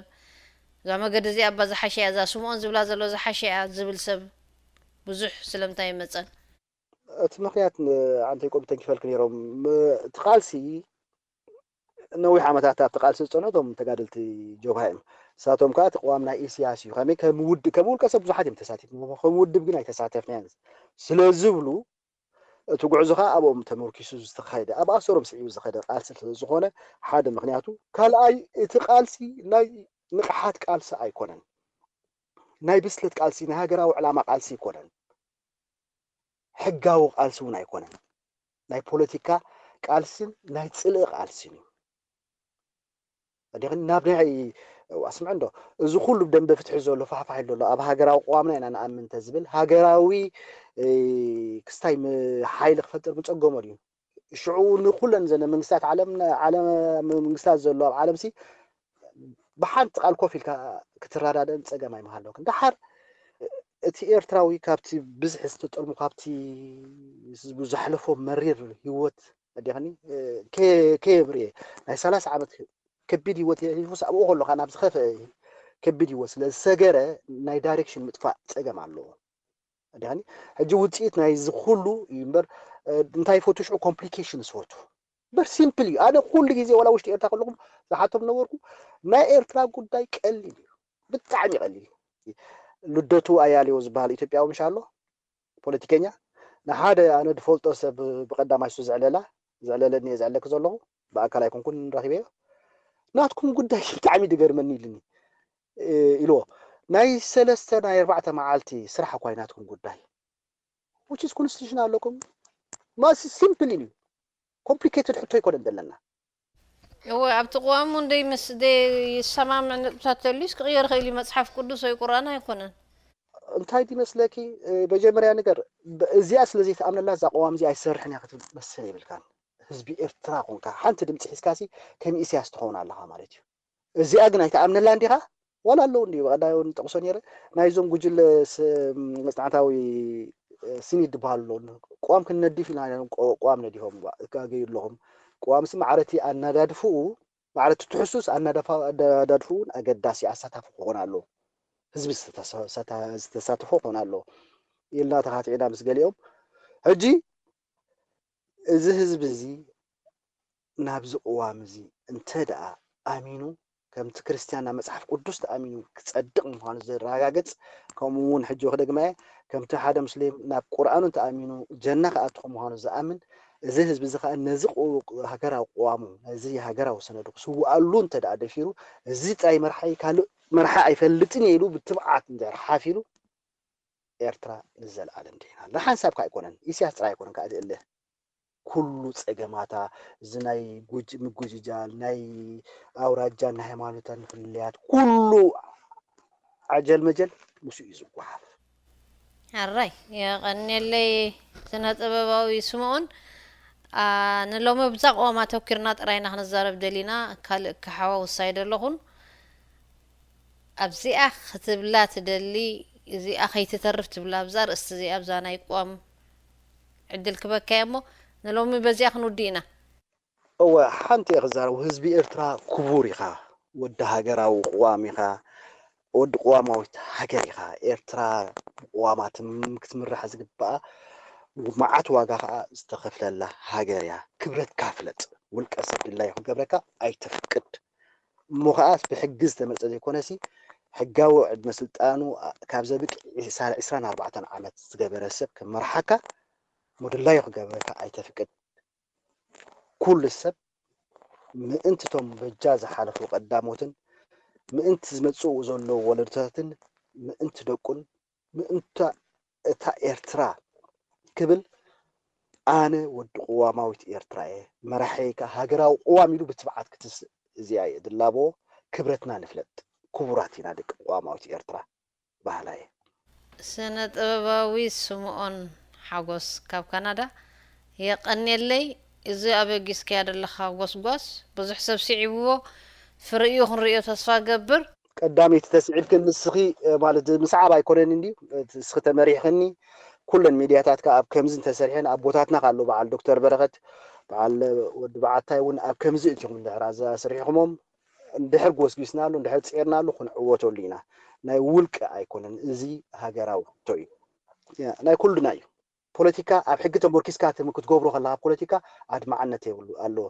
እዛ መገዲ እዚኣ እባ ዝሓሸ እያ እዛ ስምኦን ዝብላ ዘሎ ዝሓሸ እያ ዝብል ሰብ ብዙሕ ስለምንታይ ይመፀን? እቲ ምኽንያት ኣንተ ቆቢ ተንኪፈልክ ነይሮም እቲ ቃልሲ ነዊሕ ዓመታት ኣብቲ ቃልሲ ዝፀንሑ እቶም ተጋደልቲ ጀብሃ እዮም። ንሳቶም ከዓ እቲ ቅዋም ናይ ኢሳያስ እዩ። ከመይ ከም ውድብ ከም ውልቀ ሰብ ብዙሓት እዮም ተሳቲፎም፣ ከም ውድብ ግን ኣይተሳተፍናዮን ስለ ዝብሉ እቲ ጉዕዞ ከዓ ኣብኦም ተመርኪሱ ዝተኻየደ ኣብ ኣሰሮም ስዒቡ ዝኸደ ቃልሲ ስለ ዝኾነ ሓደ ምኽንያቱ። ካልኣይ እቲ ቃልሲ ናይ ንቕሓት ቃልሲ ኣይኮነን፣ ናይ ብስለት ቃልሲ ናይ ሃገራዊ ዕላማ ቃልሲ ኣይኮነን፣ ሕጋዊ ቃልሲ እውን ኣይኮነን። ናይ ፖለቲካ ቃልስን ናይ ፅልኢ ቃልስን እዩ። ኣዲኽን ናብ ናይ ኣስምዕ እንዶ እዚ ኩሉ ደንበ ፍትሒ ዘሎ ፋሕፋሕ ዘሎ ኣብ ሃገራዊ ቅዋምና ኢና ንኣምን እንተዝብል ሃገራዊ ክስታይ ሓይሊ ክፈጥር ምፀገሞ ድዩ? ሽዑ ንኩለን ዘለ መንግስታት ዓለም ዓለም መንግስታት ዘሎ ኣብ ዓለም ሲ ብሓንቲ ቃል ኮፍ ኢልካ ክትረዳደእን ፀገም ኣይምሃለወክን። ደሓር እቲ ኤርትራዊ ካብቲ ብዝሒ ዝተጠልሙ ካብቲ ህዝቡ ዘሕለፎ መሪር ህይወት ኣዲኸኒ ከየብርየ ናይ ሰላሳ ዓመት ከቢድ ህይወት የሕሊፉስ ኣብኡ ከሎ ካብ ናብ ዝኸፍአ ከቢድ ህይወት ስለ ዝሰገረ ናይ ዳይሬክሽን ምጥፋእ ፀገም ኣለዎ። ኣዲኸኒ ሕጂ ውፅኢት ናይ ዝኩሉ እዩ እምበር እንታይ ፈቱ ሽዑ ኮምፕሊኬሽን ዝፈቱ በር ሲምፕል እዩ። ኣነ ኩሉ ግዜ ዋላ ውሽጢ ኤርትራ ከለኹም ዝሓቶም ነበርኩ ናይ ኤርትራ ጉዳይ ቀሊል እዩ። ብጣዕሚ ይቐልል። ልደቱ ኣያሌው ዝበሃል ኢትዮጵያዊ ምሽ ኣሎ፣ ፖለቲከኛ። ንሓደ ኣነ ዝፈልጦ ሰብ ብቐዳማይ እሱ ዘዕለላ፣ ዘዕለለኒ እየ ዘዕለክ ዘለኹ፣ ብኣካል ኣይኮንኩን ረኺበዮ። "ናትኩም ጉዳይ ብጣዕሚ ድገርመኒ" ኢልኒ፣ እ፣ ኢልዎ። ናይ ሰለስተ ናይ ኣርባዕተ መዓልቲ ስራሕ እኳ እዩ ናትኩም ጉዳይ። Which is constitution ኣለኩም? ማስ ሲምፕል እዩ። ኮምፕሊኬትድ ሕቶ ኣይኮነን ዘለና። እወ፣ ኣብቲ ቅዋም እውን ደይመስ-፣ ደይሰማምዕ ነጥብታት ተልዩስ ክቕየር ይኽእል እዩ። መጽሓፍ ቅዱስ ወይ ቁርኣን ኣይኮነን። እንታይ ድመስለኪ፣ እ፣ መጀመርያ ነገር፣ ብ-፣ እዚኣ ስለ ዘይትኣምነላ እዛ ቅዋም እዚኣ ኣይሰርሕን እያ ክትብል መሰል የብልካን። ህዝቢ ኤርትራ ኮንካ፣ ሓንቲ ድምፂ ሒዝካሲ ከም ኢሳያስ ትኸውን ኣለኻ ማለት እዩ። እዚኣ ግን ኣይትኣምነላን ዲኻ? ዋላ ኣለዉ እንድዩ፣ ብቐዳይ እውን ጠቕሶ ነይረ። ናይዞም ጉጅለ ስ-፣ መጽናዕታዊ፣ እ፣ ሲኒድ ዝበሃሉ ኣለዉ። ቅዋም ክንነድፍ ኢና ኢሎም፣ ቅ-፣ ቅዋም ነዲፎም፣ እጋገዩ ኣለኹም። ቅዋምሲ ማዕረቲ ኣናዳድፍኡ፣ ማዕረቲ ትሕሱስ ኣናዳፋ-፣ ኣዳዳድፍኡ እውን ኣገዳሲ ኣሳታፊ ክኾን ኣለዎ። ህዝቢ ዝተሳ-፣ ዝተሳተፎ ክኾን ኣለዎ ኢልና ተኻቲዕና ምስ ገሊኦም። ሕጂ እዚ ህዝቢ እዚ ናብዚ ቅዋም እዚ እንተ ደኣ ኣሚኑ፣ ከምቲ ክርስትያን ናብ መጽሓፍ ቅዱስ ተኣሚኑ ክጸድቕ ምዃኑ ዘረጋግጽ፣ ከምኡ እውን ሕጂ ክደግማ እየ፣ ከምቲ ሓደ ሙስሊም ናብ ቁርኣኑ እንተኣሚኑ ጀና ክኣቱ ከም ምዃኑ ዝኣምን፣ እዚ ህዝቢ እዚ ኸኣ ነዚ ቁ-፣ ሃገራዊ ቅዋሙ፣ ነዚ ሃገራዊ ሰነዱ ክስውኣሉ እንተ ደኣ ደፊሩ፣ እዚ ጥራይ መርሓ እዩ፣ ካልእ መርሓ ኣይፈልጥን እየ ኢሉ ብትብዓት እንድሕር ሓፍ ኢሉ፣ ኤርትራ ንዘለኣለም ድሒና ኣላ። ሓንሳብ ከኣ ኣይኮነን፣ ኢሳያስ ጥራይ ኣይኮነን ከኣ ዝእለ። ኩሉ ጸገማታ፣ እዚ ናይ ጉጅ-፣ ምጉጅጃል፣ ናይ ኣውራጃን ናይ ሃይማኖታን ፍልልያት፣ ኩሉ ዓጀል መጀል ምስኡ እዩ ዝጓሓፍ። ሕራይ፣ የቐንየለይ ስነ ጥበባዊ ስምኦን። ኣ፣ ንሎሚ ብዛ ቅዋም ኣተኲርና ጥራይ ኢና ክንዛረብ ደሊና፣ ካልእ ክሓዋውስ ኣይደለኹን። ኣብዚኣ ክትብላ ትደሊ፣ እዚኣ ከይትተርፍ ትብላ፣ ኣብዛ ኣርእስቲ እዚኣ፣ ኣብዛ ናይ ቅዋም ዕድል ክበካ እየ እሞ፣ ንሎሚ በዚኣ ክንውድእ ኢና። እወ፣ ሓንቲ እየ ክዛረብ። ህዝቢ ኤርትራ ክቡር ኢኻ፣ ወዲ ሃገራዊ ቅዋም ኢኻ፣ ወዲ ቅዋማዊት ሃገር ኢኻ። ኤርትራ ብቅዋማ ትም-፣ ክትምራሕ ዝግብኣ፣ መዓት ዋጋ ኸኣ ዝተኸፍለላ ሃገር እያ። ክብረትካ ፍለጥ። ውልቀ ሰብ ድላዩ ክገብረካ ኣይተፍቅድ። እሞ ኸኣ ብሕጊ ዝተመርጸ ዘይኮነሲ፣ ሕጋዊ ዕድመ ስልጣኑ ካብ ዘብቅ ዒሳ-፣ ዒስራን ኣርባዕተን ዓመት ዝገበረ ሰብ ክመርሓካ፣ እሞ ድላዩ ክገብረካ ኣይተፍቅድ። ኩሉ ሰብ ምእንቲ እቶም በጃ ዝሓለፉ ቀዳሞትን፣ ምእንቲ ዝመጽኡ ዘለዉ ወለዶታትን፣ ምእንቲ ደቁን፣ ምእንታ እታ ኤርትራ ክብል፣ ኣነ ወዲ ቅዋማዊት ኤርትራ እየ፣ መራሒይ ከኣ ሃገራዊ ቅዋም ኢሉ ብትብዓት ክትስእ፣ እዚኣ እየ ዝላበዎ። ክብረትና ንፍለጥ፣ ክቡራት ኢና ደቂ ቅዋማዊት ኤርትራ በሃላይ እየ። ስነ ጥበባዊ ስምኦን ሓጎስ ካብ ካናዳ፣ የቐንየለይ። እዚ ኣበጊስካያ ዘለኻ ጎስጓስ ብዙሕ ሰብ ስዒብዎ፣ ፍርኢኡ ክንርእዮ ተስፋ እገብር። ቀዳመይቲ ተስዒብክን ንስኺ፣ እ፣ ማለት ምስዓብ ኣይኮነን እንድዩ፣ እቲ ንስኺ ተመሪሕክኒ፣ ኩለን ሚድያታት ከኣ ኣብ ከምዚ እንተሰሪሐን፣ ኣቦታትና ከኣ ኣለዉ፣ በዓል ዶክተር በረኸት፣ በዓል ወዲ በዓታይ እውን ኣብ ከምዚ እቲኹም እንድሕር ኣዛ-፣ ኣስሪሕኹሞም፣ እንድሕር ጎስጒስናሉ፣ እንድሕር ጼርናሉ ክንዕወተሉ ኢና። ናይ ውልቀ ኣይኮነን፣ እዚ ሃገራዊ ሕቶ እዩ። ያ፣ ናይ ኩልና እዩ። ፖለቲካ ኣብ ሕጊ ተመርኪስካ ትም-፣ ክትገብሮ ከለኻ ፖለቲካ ኣድማዕነት የብሉ ኣለዎ።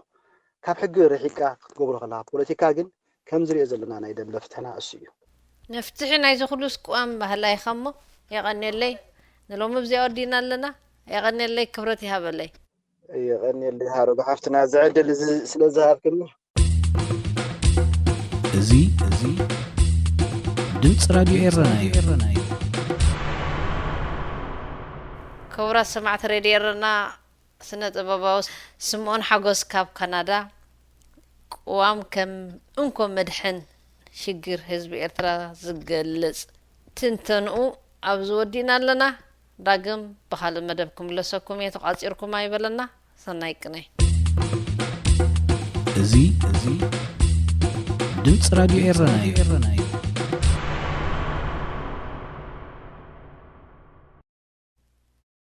ካብ ሕጊ ርሒቅካ ክትገብሮ ከለኻ ፖለቲካ ግን ከም ዝሪኦ ዘለና ናይ ደምበ ፍትሕና እሱ እዩ። ንፍትሒ ናይዚ ኩሉስ ቅዋም ባህላ ኢኻ እሞ የቐንየለይ። ንሎሚ ብዚኣ ወዲእና ኣለና። የቐንየለይ፣ ክብረት ይሃበለይ። የቐንየለይ ሃረጉ ሓፍትና፣ እዚ ዕድል እዚ ስለ ዝሃብክኒ። እዚ፣ እዚ ድምፂ ራድዮ ኤረና እዩ። ክቡራት ሰማዕቲ ሬድዮ ኤረና፣ ስነ ጥበባዊ ስምኦን ሓጎስ ካብ ካናዳ፣ ቅዋም ከም እንኮ መድሕን ሽግር ህዝቢ ኤርትራ ዝገልጽ ትንተንኡ ኣብዚ ወዲእና ኣለና። ዳግም ብኻልእ መደብ ክምለሰኩም እየ፣ ተቋጺርኩም ኣይበለና። ሰናይ ቅነ። እዚ፣ እዚ ድምፂ ራድዮ ኤረና እዩ።